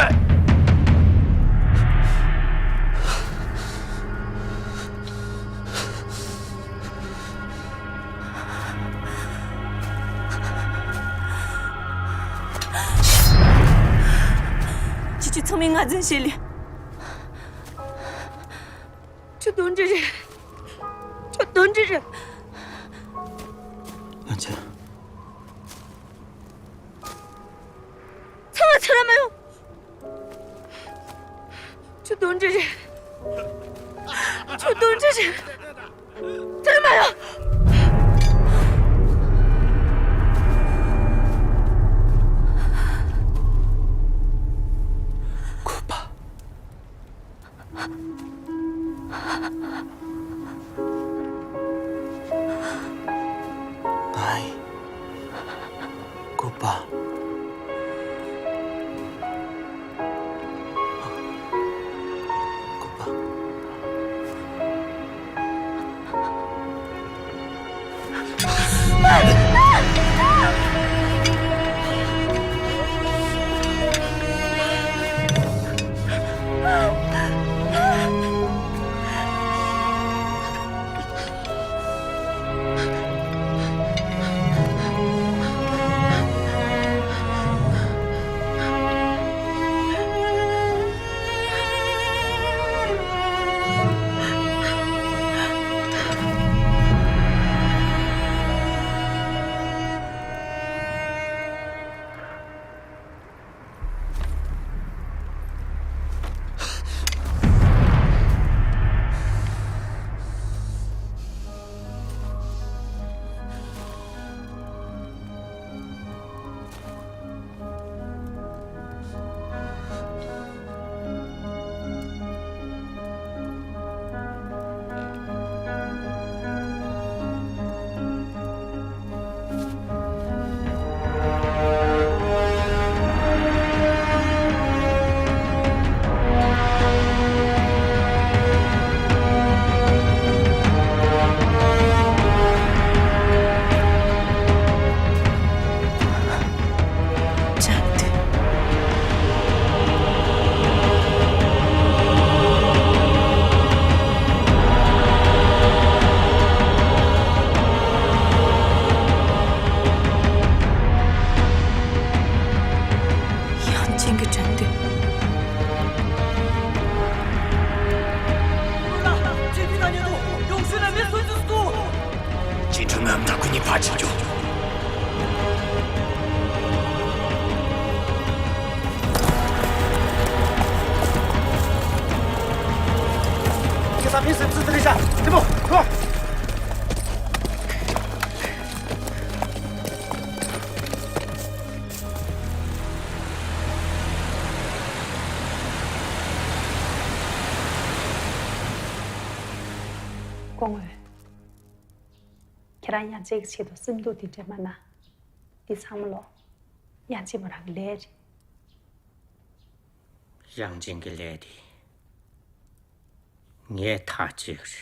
ཁྱེད་ཚོ་ཚང་མས་ང་འཛིན་བྱེད་ལས། ཁྱོད་གདོན་འདྲེ་རེད། ཁྱོད་གདོན་འདྲེ་རེད། ཡང་ཅི། ཚང་མ་ཚུར་ལ་མ་ཡོང་། ཁྱོད་གདོན་འདྲེ་རེད། ཁྱོད་གདོན་འདྲེ་རེད། ཚུར་ལ་མ་ཡོང་། ཁུ་པ། ང་ཡི་ཁུ་པ། ཁུ་པ། ཡང་ཅིང་གི་དྲན་འདུག་ཅིང་ཁྲུང་ངམ་ད་ཁུ་ཉི་ཕ་ཆི་ཅུ། ཁྱེད་ས་ཕིན་སེམས་སུ་དེ་རེད་ཤག་དེ་མོ་ཁོ། སྐུ་ངོ། ཁྱེད་རང་ཡང་ཅིག་ཆེད་དུ་སེམས་སྡུག་དེ་འདྲ་མ་གནང་། འདི་ཚང་མ་ལོ། ཡང་ཅིག་མོ་རང་གི་ལས་རེད། ཡང་ཅིག་གི་ལས་དེ། ངས་ཐག་བཅད་རེད།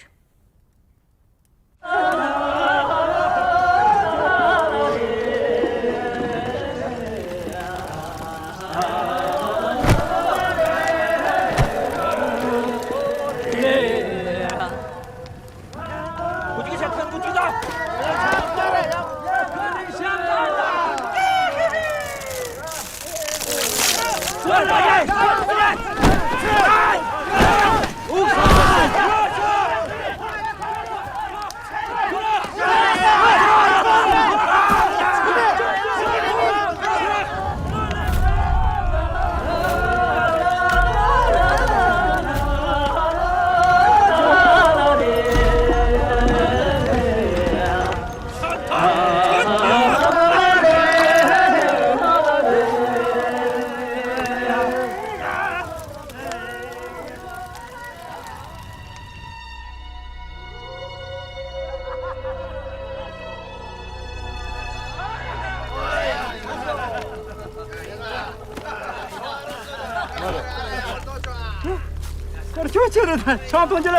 སྐར་ཆུང་ཆེ་རེད། ཆང་འཐུང་རྒྱུ་ལ།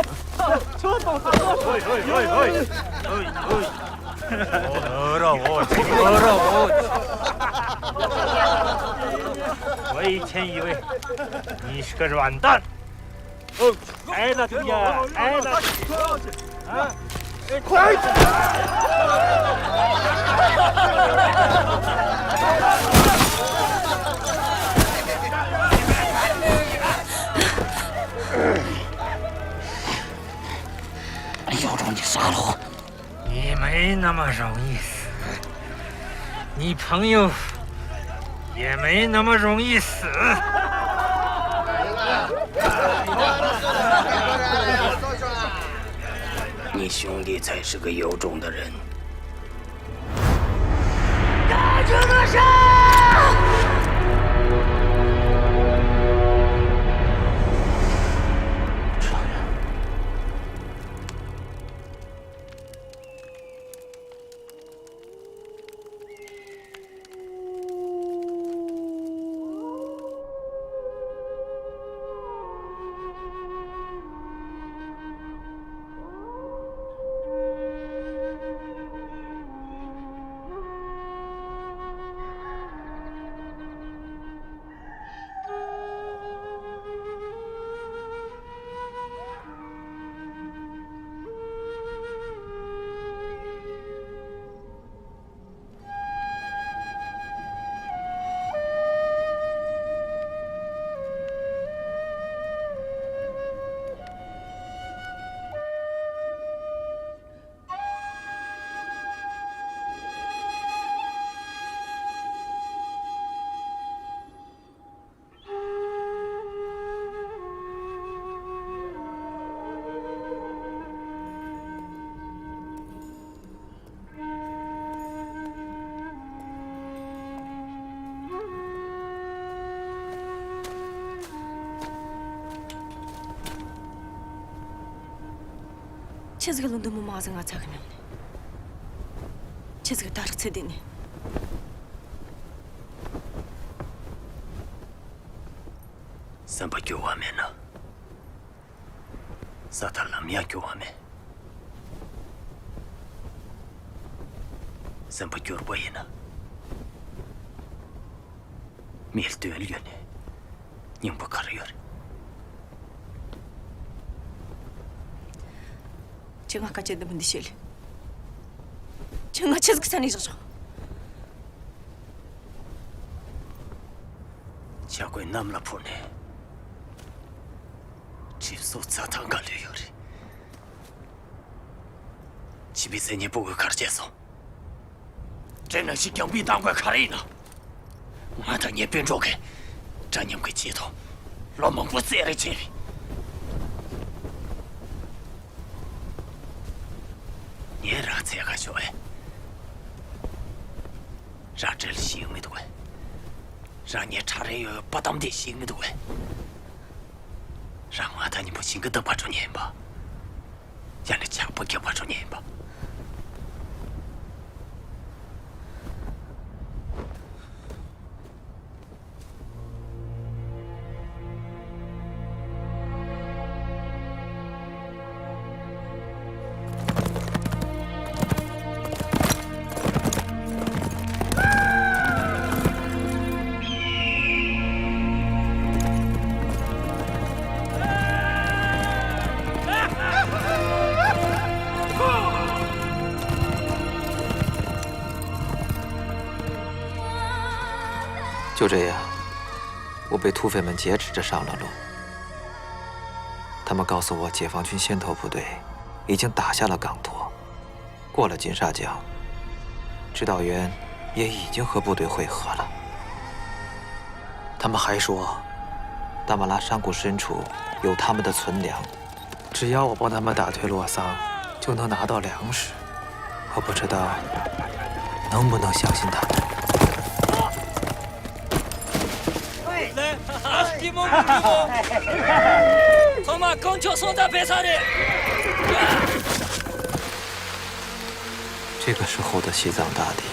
ཆང་འཐུང་། ཨོ་ར་ཨོ། ཨོ་ར་ཨོ། 我以前以为你是个软蛋。 哎，那对呀，哎，那，啊，快！有种你杀了我！ 你没那么容易死，你朋友也没那么容易死。 你兄弟才是个有种的人。 ཆི་ཟིག་ལུང་འདི་མོ་མང་ཟིག་ང་ཚ་གི་མྱོང་ནི། ཆི་ཟིག་ད་རག་ཚེ་འདི་ནི། བསམ་པ་འགྱུར་བ་མེད་ན། ས་མཐར་ལམ་ཡང་འགྱུར་བ་མེད། བསམ་པ་འགྱུར་བ་ཡིན་ན། མིའི་དོན་ལ་ཡོད་ནས་སྙིང་པོ་ག་རེ་ཡོད་རེད། ཁྱེད་ང་སྐད་ཆ་འདི་མོ་འདི་བཤད་ལེ། ཁྱེད་ང་ཆི་ཟིག་ས་ནས་བཞག་ཆོག་ཆ་བགོས་གནམ་ལ་འཕུར་ནས། གྲིབ་སོ་རྩྭ་ཐང་ག་ལོས་ཡོད་རེད། བྱིས་པའི་མཚན་སྙན་ཕྲུ་གུ་གར་བྱས་སོང་། དྲན་ནང་བཞིན་རྒྱང་པིན་བཏང་དགོས་ག་རེ་ཡིན་ན། ང་དང་ངའི་སྤུན་གྲོགས་ཀྱིས་འདྲ་མཉམ་གྱི་ཆེད་དུ་ལོ་མང་པོ་རྩེད་རེས་བྱས་པས། ངས་རང་འཚོལ་ག་ཤོག་ཨེ། རང་བྲེལ་ཞིག་མི་འདུག་ཨེ། རང་ཉིད་ཁྲ་རེ་ཡོད་པ་གཏམ་དེ་ཞིག་མི་འདུག་ཨེ། རང་ང་དང་མཉམ་པོ་ཞིང་གི་བདག་པ་འགྲོ་ཉེན་པ། རྒྱ་ནས་ཇག་པ་རྒྱག་པ་འགྲོ་ཉེན་ཡིན་པ། 就这样，我被土匪们劫持着上了路。他们告诉我，解放军先头部队已经打下了港托，过了金沙江，指导员也已经和部队会合了。他们还说，大马拉山谷深处有他们的存粮，只要我帮他们打退洛桑，就能拿到粮食。我不知道能不能相信他们。 这个时候的西藏大地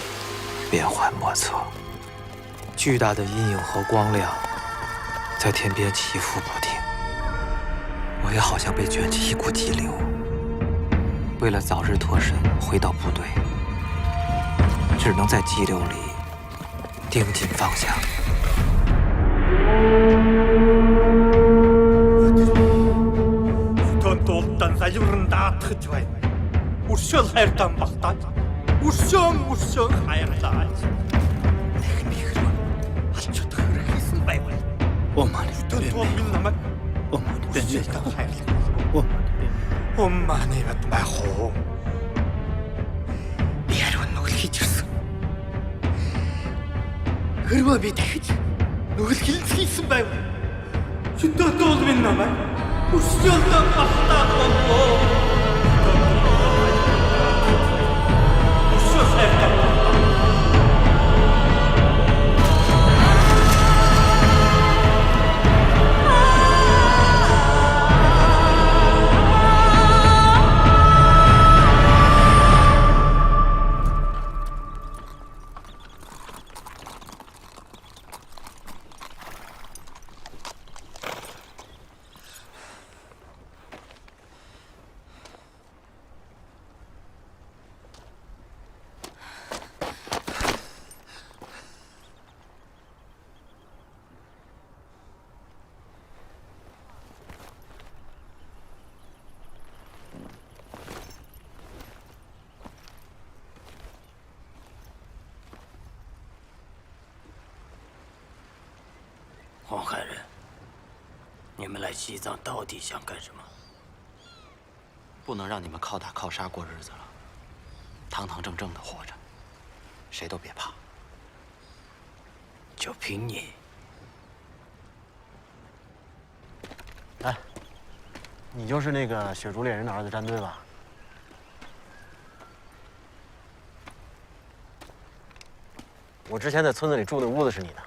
变幻莫测，巨大的阴影和光亮在天边起伏不定。我也好像被卷进一股激流，为了早日脱身回到部队，只能在激流里 盯紧方向。 Тон тултан заюрн даатхаж байна. Үршөөл хайртан багтааж. Үршөөн, үршөөн хайрлаач. Нэхмихэр алчууд хэрэг хийсэн байв. Оманы Тон тулмин намайг Оманы Үршөөлтэн хайрлаа. Оманы Ом мааны бат байх уу? Би ариун нүгэл хийж ирсэн. Хэрвээ би дахиж нүгэл хилэнцгийсэн байв. Шүтөө дуулмын намайг үрсөөлтөө багтаах болов. Үрсөө сайртаа багтаах. Hong Hairen, 你们来西藏到底想干什么？不能让你们靠打靠杀过日子了，堂堂正正的活着，谁都别怕。就凭你？哎，你就是那个雪竹猎人的儿子战队吧？我之前在村子里住那屋子是你的。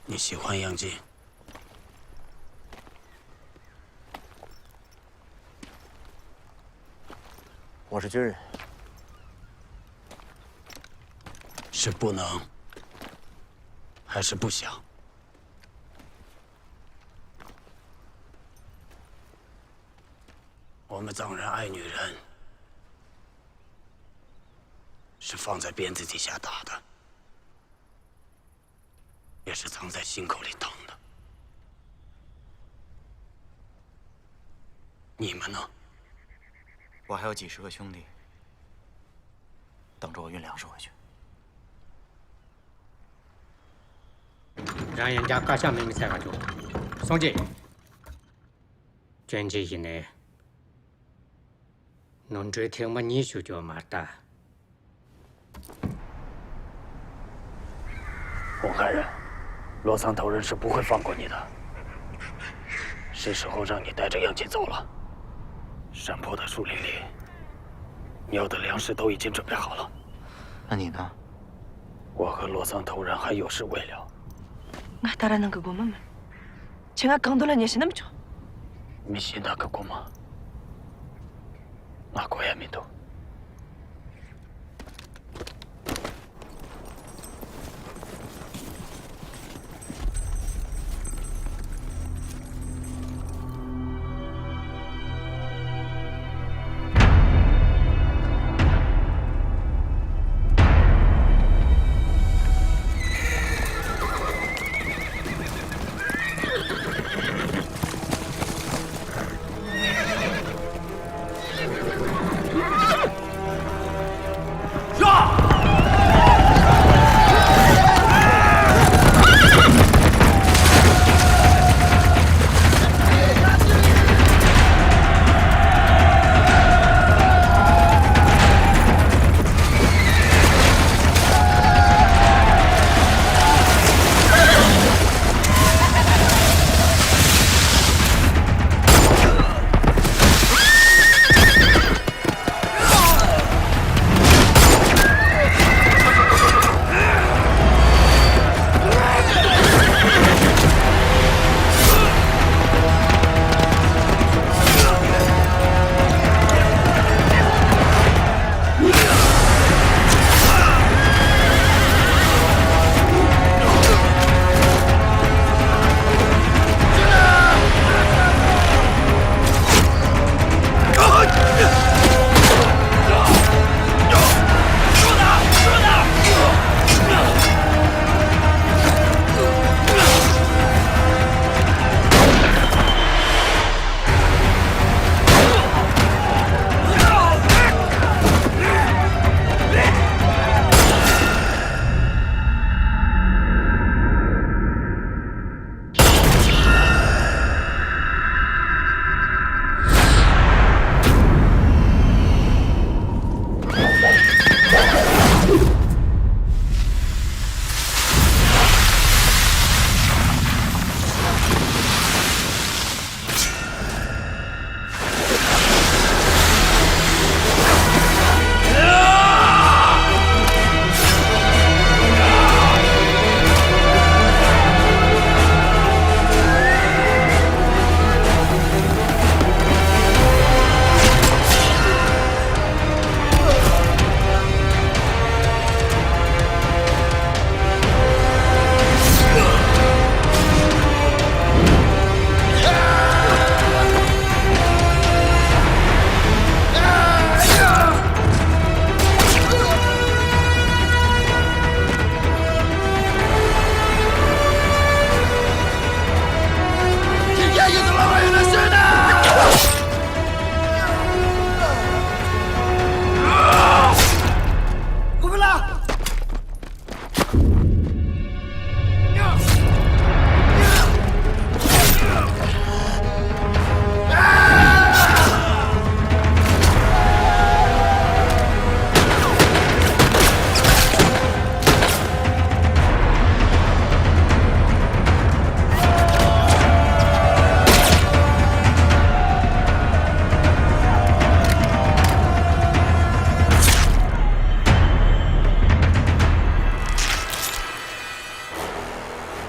你喜欢杨进？我是军人。是不能，还是不想？我们藏人爱女人，是放在鞭子底下打的。 也是藏在心口里疼的。你们呢？我还有几十个兄弟，等着我运粮食回去。 རང་ཡང་འཇག་ཀ་ཤ་མེད་མི་ཚད་ག་ཅོ། སངས་རྒྱས། ཅན་ཅི་ཡིན་ནས། ནོར་འཁྲུལ་ཐེངས་མ་གཉིས་ཞུ་རྒྱུ་མ་ལྟ། 红海人，罗桑头人是不会放过你的。是时候让你带着杨戬走了。山坡的树林里，你要的粮食都已经准备好了。那你呢？我和罗桑头人还有事未了。 ང་ལྟ་ར་ནང་གི་སྒོ་མོ་མིན། ཁྱེད་ང་གང་འདོད་ལ་ཉེས་ཤེས་ན་མི་ཆོག་མི་ཤེས་ན་གི་གོ་མ། ང་གོ་ཡ་མི་འདུག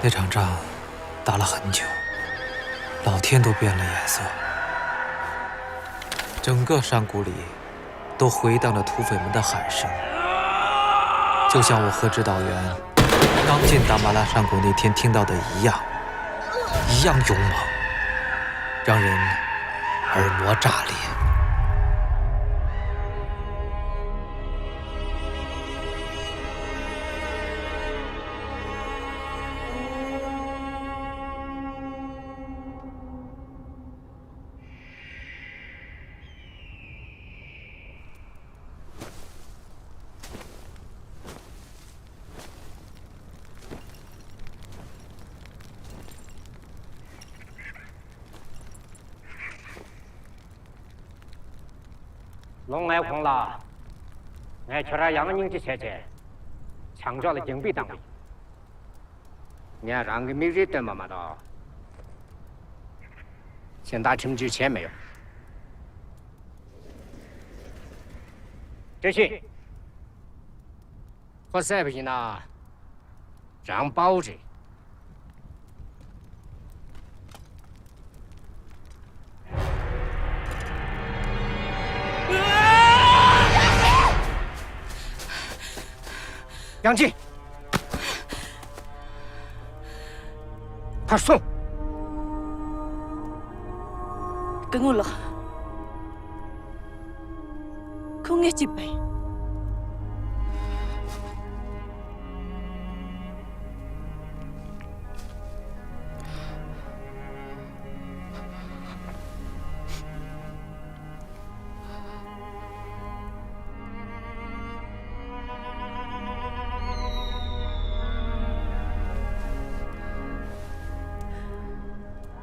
那场仗打了很久，老天都变了颜色，整个山谷里都回荡着土匪们的喊声，就像我和指导员刚进达马拉山谷那天听到的一样，一样勇猛，让人耳膜炸裂。ལོ་ལྔའི་གོང་ལ། ངས་ཁྱོད་རང་ཡང་སྙིང་རྗེ་བྱས་རྗེས། བྱང་ཕྱོགས་ལ་རྒྱང་འབུད་བཏང་བ་ཡིན། ངས་རང་གི་མིག་རིལ་སྟོན་པ་མ་གཏོགས། གཞན་དག་ཁྲིམས་གཅོད་བྱས་མེད་ཡོད། བཀྲ་ཤིས། ཁོ་བསད་པ་ཡིན་ན། རང་དཔའ་བོ་རེད། ཐང་ཆེན། ཕར་སོང་། སྐུ་ངོ་ལགས། ཁོ་ངས་གཅིག་པ་ཡིན།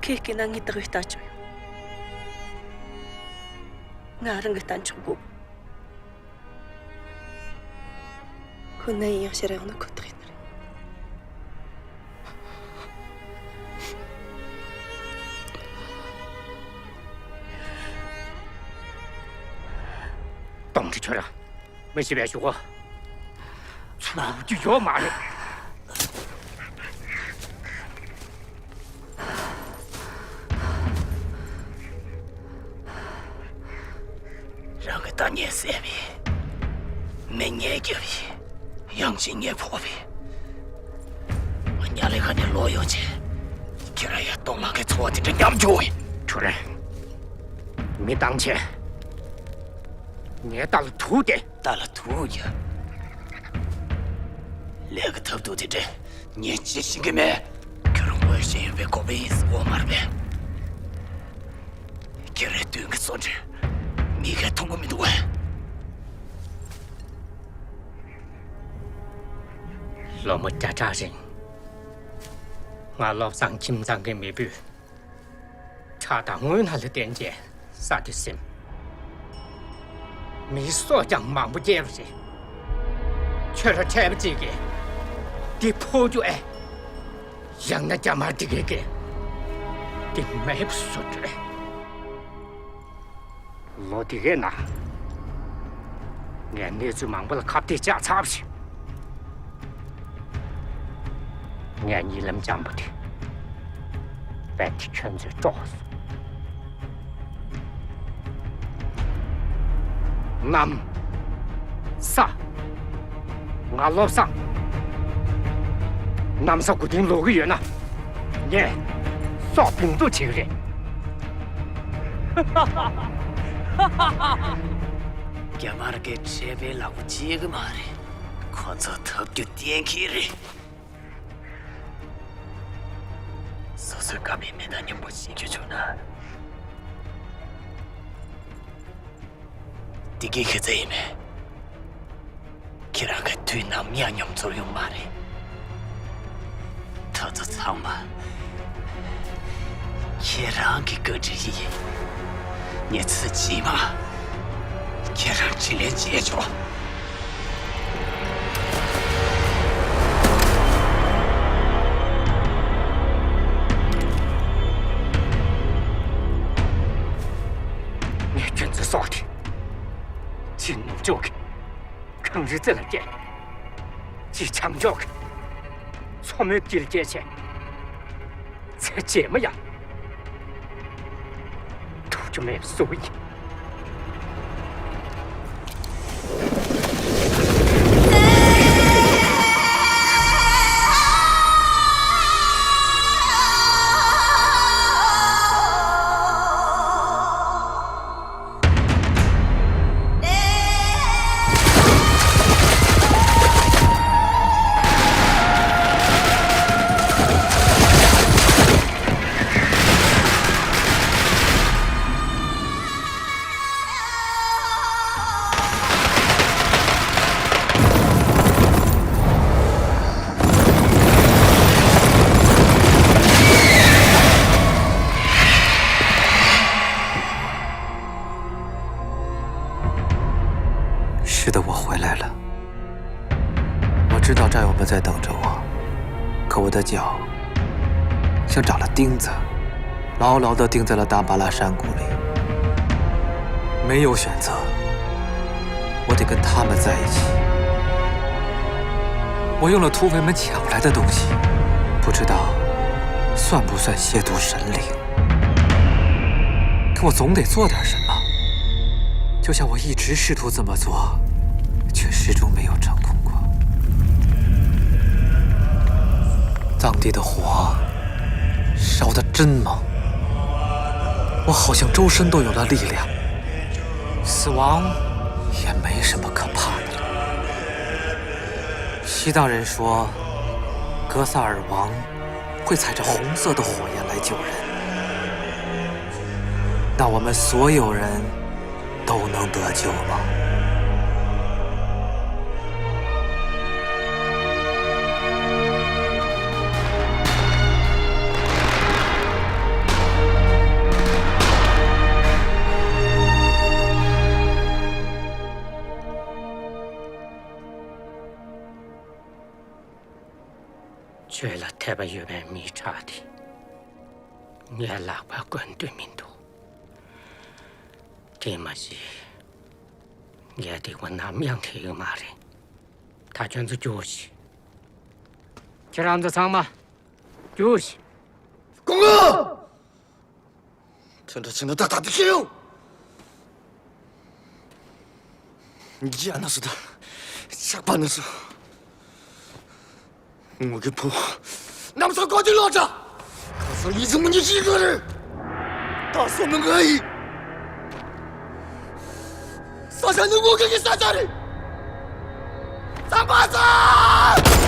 ཁྱེད་སྐྱིད་ན་ངས་བདག་བས་ལྟ་ཆོག་ཡོད། ང་རང་གི་གཏན་ཆགས་དགོས། ཁོ་ན་ཡིན་ཡང་ཕྱིར་ཡོང་ན་ཁོ་ཐག་ཡིན་ནི་རེད། དོང་ཁྲི་ཁྱོད་རང་མི་ཤེས་པའི་ཞུ་གོ། ཚུར་ལོག་རྒྱུ་ཡོད་མ་རེད། རང་གི་ལྟ་ཉེས་བསད་པའི། མི་ཉེས་རྒྱབ་པའི། ཡང་ཅིག་ཉེས་ཕོག་པའི། ང་ཉ་ལེ་ཁ་ནས་ལོག་ཡོང་ཆེད། ཁྱེད་རང་ཡང་སྟོང་ལག་གི་འཚོ་བ་དེ་འདྲ་མཉམ་འཇོག་ཡིན། ཁྱོད་རང་མི་བཏང་ཆེད། ངའི་རྟ་ལ་ཐུག་སྟེ། རྟ་ལ་ཐུག་ཡ། ལས་ཀ་ཐབས་སྡུག་དེ་འདྲས་ངས་ཅི་ཤེས་ཀྱི་མེད། ཁྱོད་རང་ངོ་ཤེས་ཡོད་པའི་ཁོ་པའི་ཡིན་ཟེར་འོ་མར་མེད། ཁྱེད་རའི་དུས་ཀྱི་བཟོ་འདྲ་མི་གས་མཐོང་གི་མི་འདུག་བས། ལོ་མོ་བརྒྱ་ཕྲག་རིང་། ང་བློ་བཟང་ཁྱིམ་ཚང་གི་མེས་པོས། ཁྲག་དང་རྔུལ་སྣ་ལ་བརྟེན་བྱས་ས་དེ་ཟིན། མིའི་སྲོག་ཀྱང་མང་པོ་བསྐྱལ་བ་རེད། ཁྱོད་རང་འཕྲལ་བ་གཅིག་གིས་འདི་ཕོག་རྒྱུ་ཨེ། ཡང་ན་རྒྱ་དམར་འདི་གས་ཀྱིས་འདི་མེད་པ་བཟོ་རྒྱུ་ཨེ། ལོ་འདི་གའི་ནང་ངས་གནས་ཚུལ་མང་པོ་ལ་ཁ་གཏད་བཅག་ཚར་བ་རེད། ངས་གཉིད་ལམ་འཇམ་པོ་དེ་རྦད་དེ་ཁྱོད་ཚོས་དཀྲོགས་སོང་། གནམ། ས། ང་བློ་བཟང་། གནམ་ས་མགོ་རྟིང་ལོག་གི་ཡོད་ན། ངས་སྲོག་ཕུང་དུ་བྱེད་ཀྱི་རེད། རྒྱ་དམར་གྱི་ཁྲལ་པའི་ལག་པ་བཅད་ཀྱི་མ་རེད། ཁོ་ཚོ་ཐབས་རྒྱུ་གཏན་འཁེལ་རེད། སོ་སོའི་བཀའ་མའི་མི་དང་མཉམ་པོ་བྱེད་རྒྱུ་བྱུང་ན། འདི་གའི་ཁེ་ཚ་ཡིན་མེད། ཁྱེད་རང་གི་དུས་ནམ་ཡང་མྱོང་ཚོར་ཡོང་མ་རེད། ད་ཚོ་ཚང་མ་ཁྱེད་རང་གི་བཀའ་དྲིན་ཡིན། ངས་ཚེ་གཅིག་མ་ཁྱེད་རང་དྲིན་ལན་འཇལ་ཆོག། ངས་ཁྱོད་ཚོའི་སྲོག་དེ་ཕྱི་ནུབ་ཕྱོགས་ཀྱི་གངས་རི་རྩེ་ལ་བསྐྱལ། ཕྱི་བྱང་ཕྱོགས་ཀྱི་མཚོ་མོའི་དཀྱིལ་བསྐྱལ་བྱས། ཚེ་རྗེས་མ་ཡང་ཐུག་རྒྱུ་མེད་པ་བཟོ་གི་ཡིན།是的，我回来了。我知道战友们在等着我，可我的脚像长了钉子，牢牢地钉在了大巴拉山谷里。没有选择，我得跟他们在一起。我用了土匪们抢来的东西，不知道算不算亵渎神灵。 可我总得做点什么，就像我一直试图这么做，却始终没有成功过。上帝的火烧得真猛，我好像周身都有了力量，死亡也没什么可怕的了。西藏人说，格萨尔王会踩着红色的火焰来救人，那我们所有人都能得救吗？ཆོས་ལ་དད་པ་ཡོད་པའི་མི་དྲག་དེ། ངའི་ལག་པར་བཀོན་འདོད་མི་འདུག་དེ་མ་གཞི། ངའི་སྡིག་པ་ནམ་ཡང་ཐེག་གི་མ་རེད། ད་ཁྱོད་ཚོ་རྒྱུགས་ཤིག་ཁྱེད་རང་ཚོ་ཚང་མ་རྒྱུགས་ཤིག་ཀོང་ཀོང་། དོན་དག་ཆེ་ན་ཏག་ཏག་དེ་ཤེས་ཡོང་། རྒྱ་ན་སུ་དང་ཆགས་པ་ན་སུ། ངུ་གི་བུ། ནམ་སོ་ཀོ་ཅི་ལོ་ཅ། ཁ་སོ་ཡི་ཟི་མུ་ཉི་ཤི་ག་རེ། ད་སོ་མི་ང་ཡི། ས་ཆ་ནི་ངུ་གི་གི་ས་ཆ་རེད། ཚང་མ་ཚང་།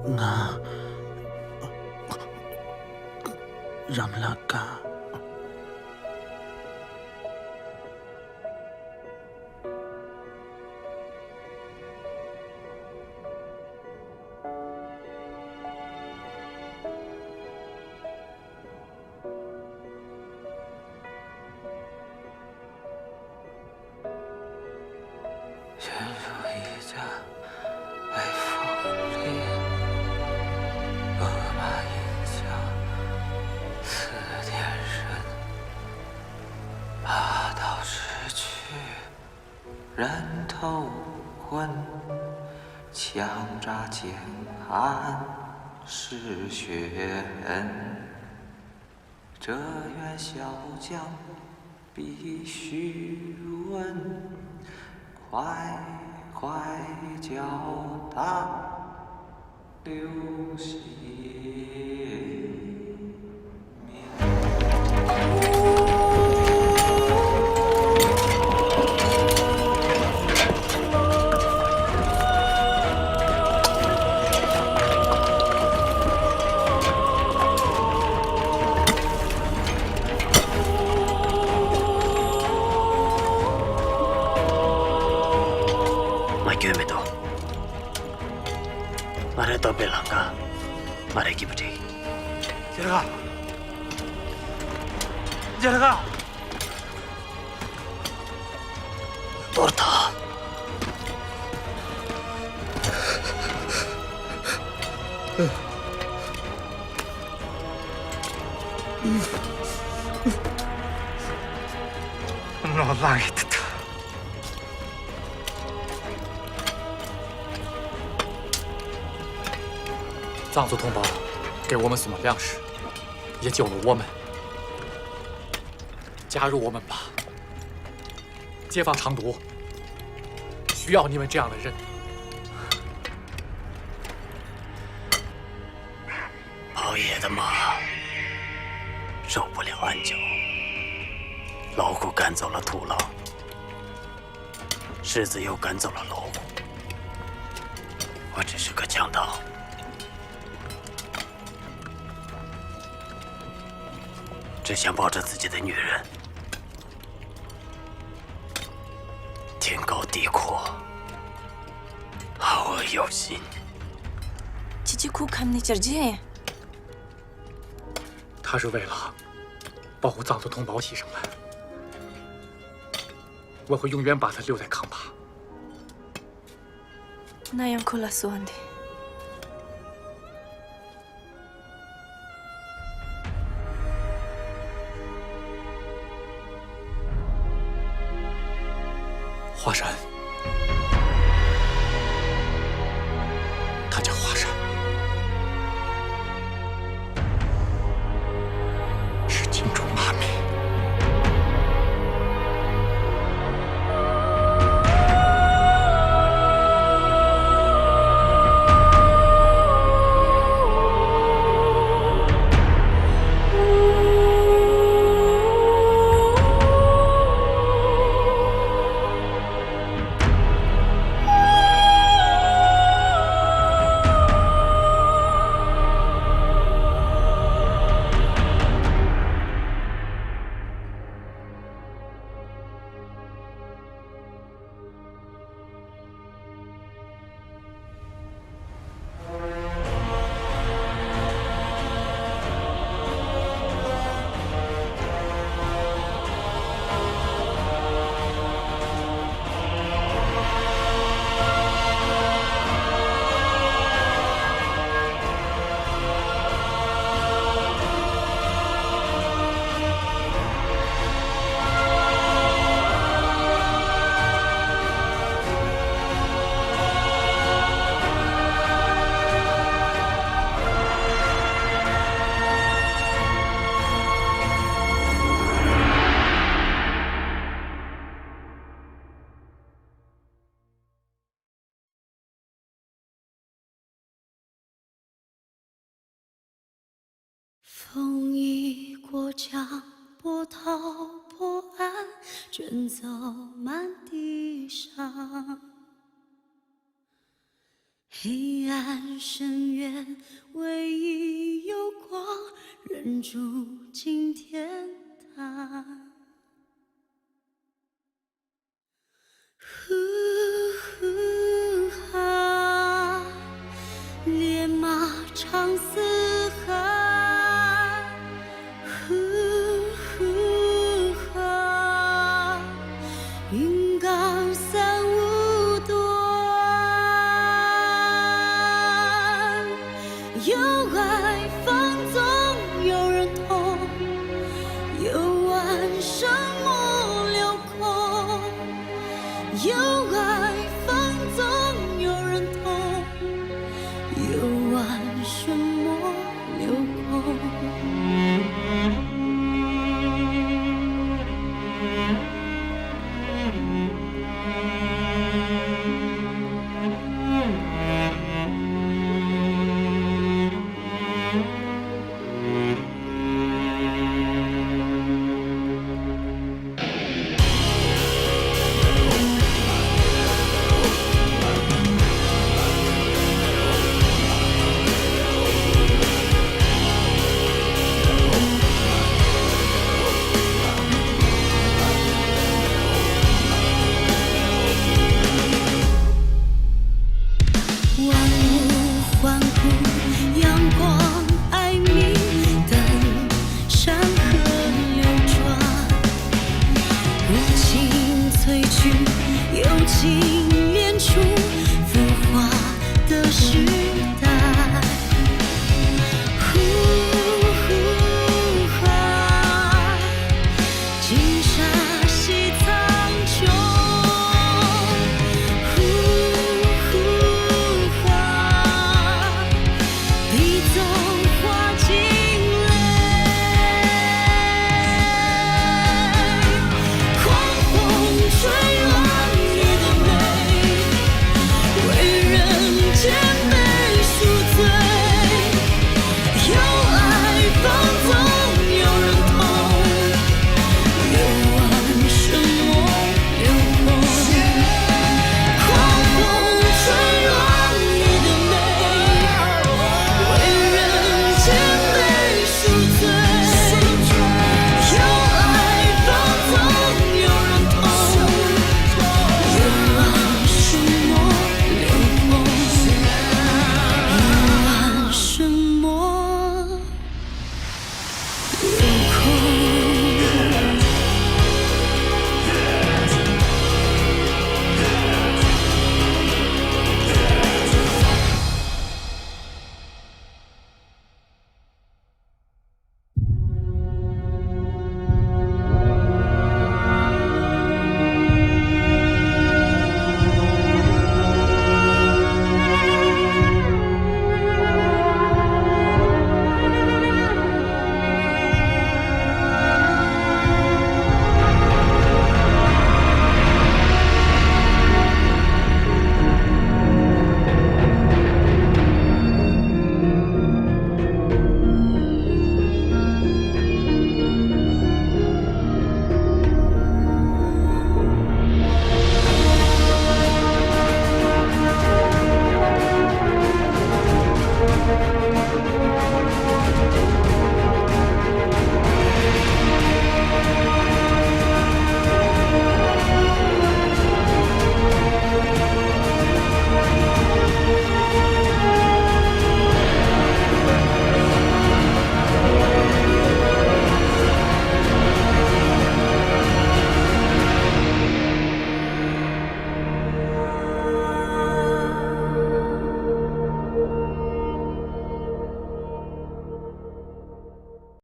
ང་རང་ལ་དགའ། 外交大流行。 ང་སྐྱོན་མི་འདུག་ང་རའི་སྟོབས་པའི་ལམ་ཁ་ང་རའི་སྐྱིད་པོ་འགྲིག་རྒྱལ་ཁ། རྒྱལ་ཁ། གཏོར་ཐལ། ནོར་ལངས་ཡོད་དུ། 藏族同胞给我们送了粮食，也救了我们。加入我们吧，解放长途，需要你们这样的人。跑野的马受不了鞍角，老虎赶走了土狼。 狮子又赶走了老虎。我只是个强盗，只想抱着自己的女人，天高地阔，好恶有心。 ཁྱེད་ཀྱིས་ཁོའི་ཁ་ནས་ཅི་བྱེད། 他是为了保护藏族同胞牺牲了。 我会永远把他留在康巴。ང་ཡང་ཁོ་ལ་གསོལ་བ་འདེབས། 华山，他叫华山，是金钟阿米。风一过，江波涛波岸卷走满地伤。黑暗深渊，唯一有光，人住进天堂。 呼呼哈，烈马唱四海。呼呼哈，云冈三五端。有爱风中有人痛，有爱什么流 空，有爱风中有人痛，有爱什么流空。དབང་པོ་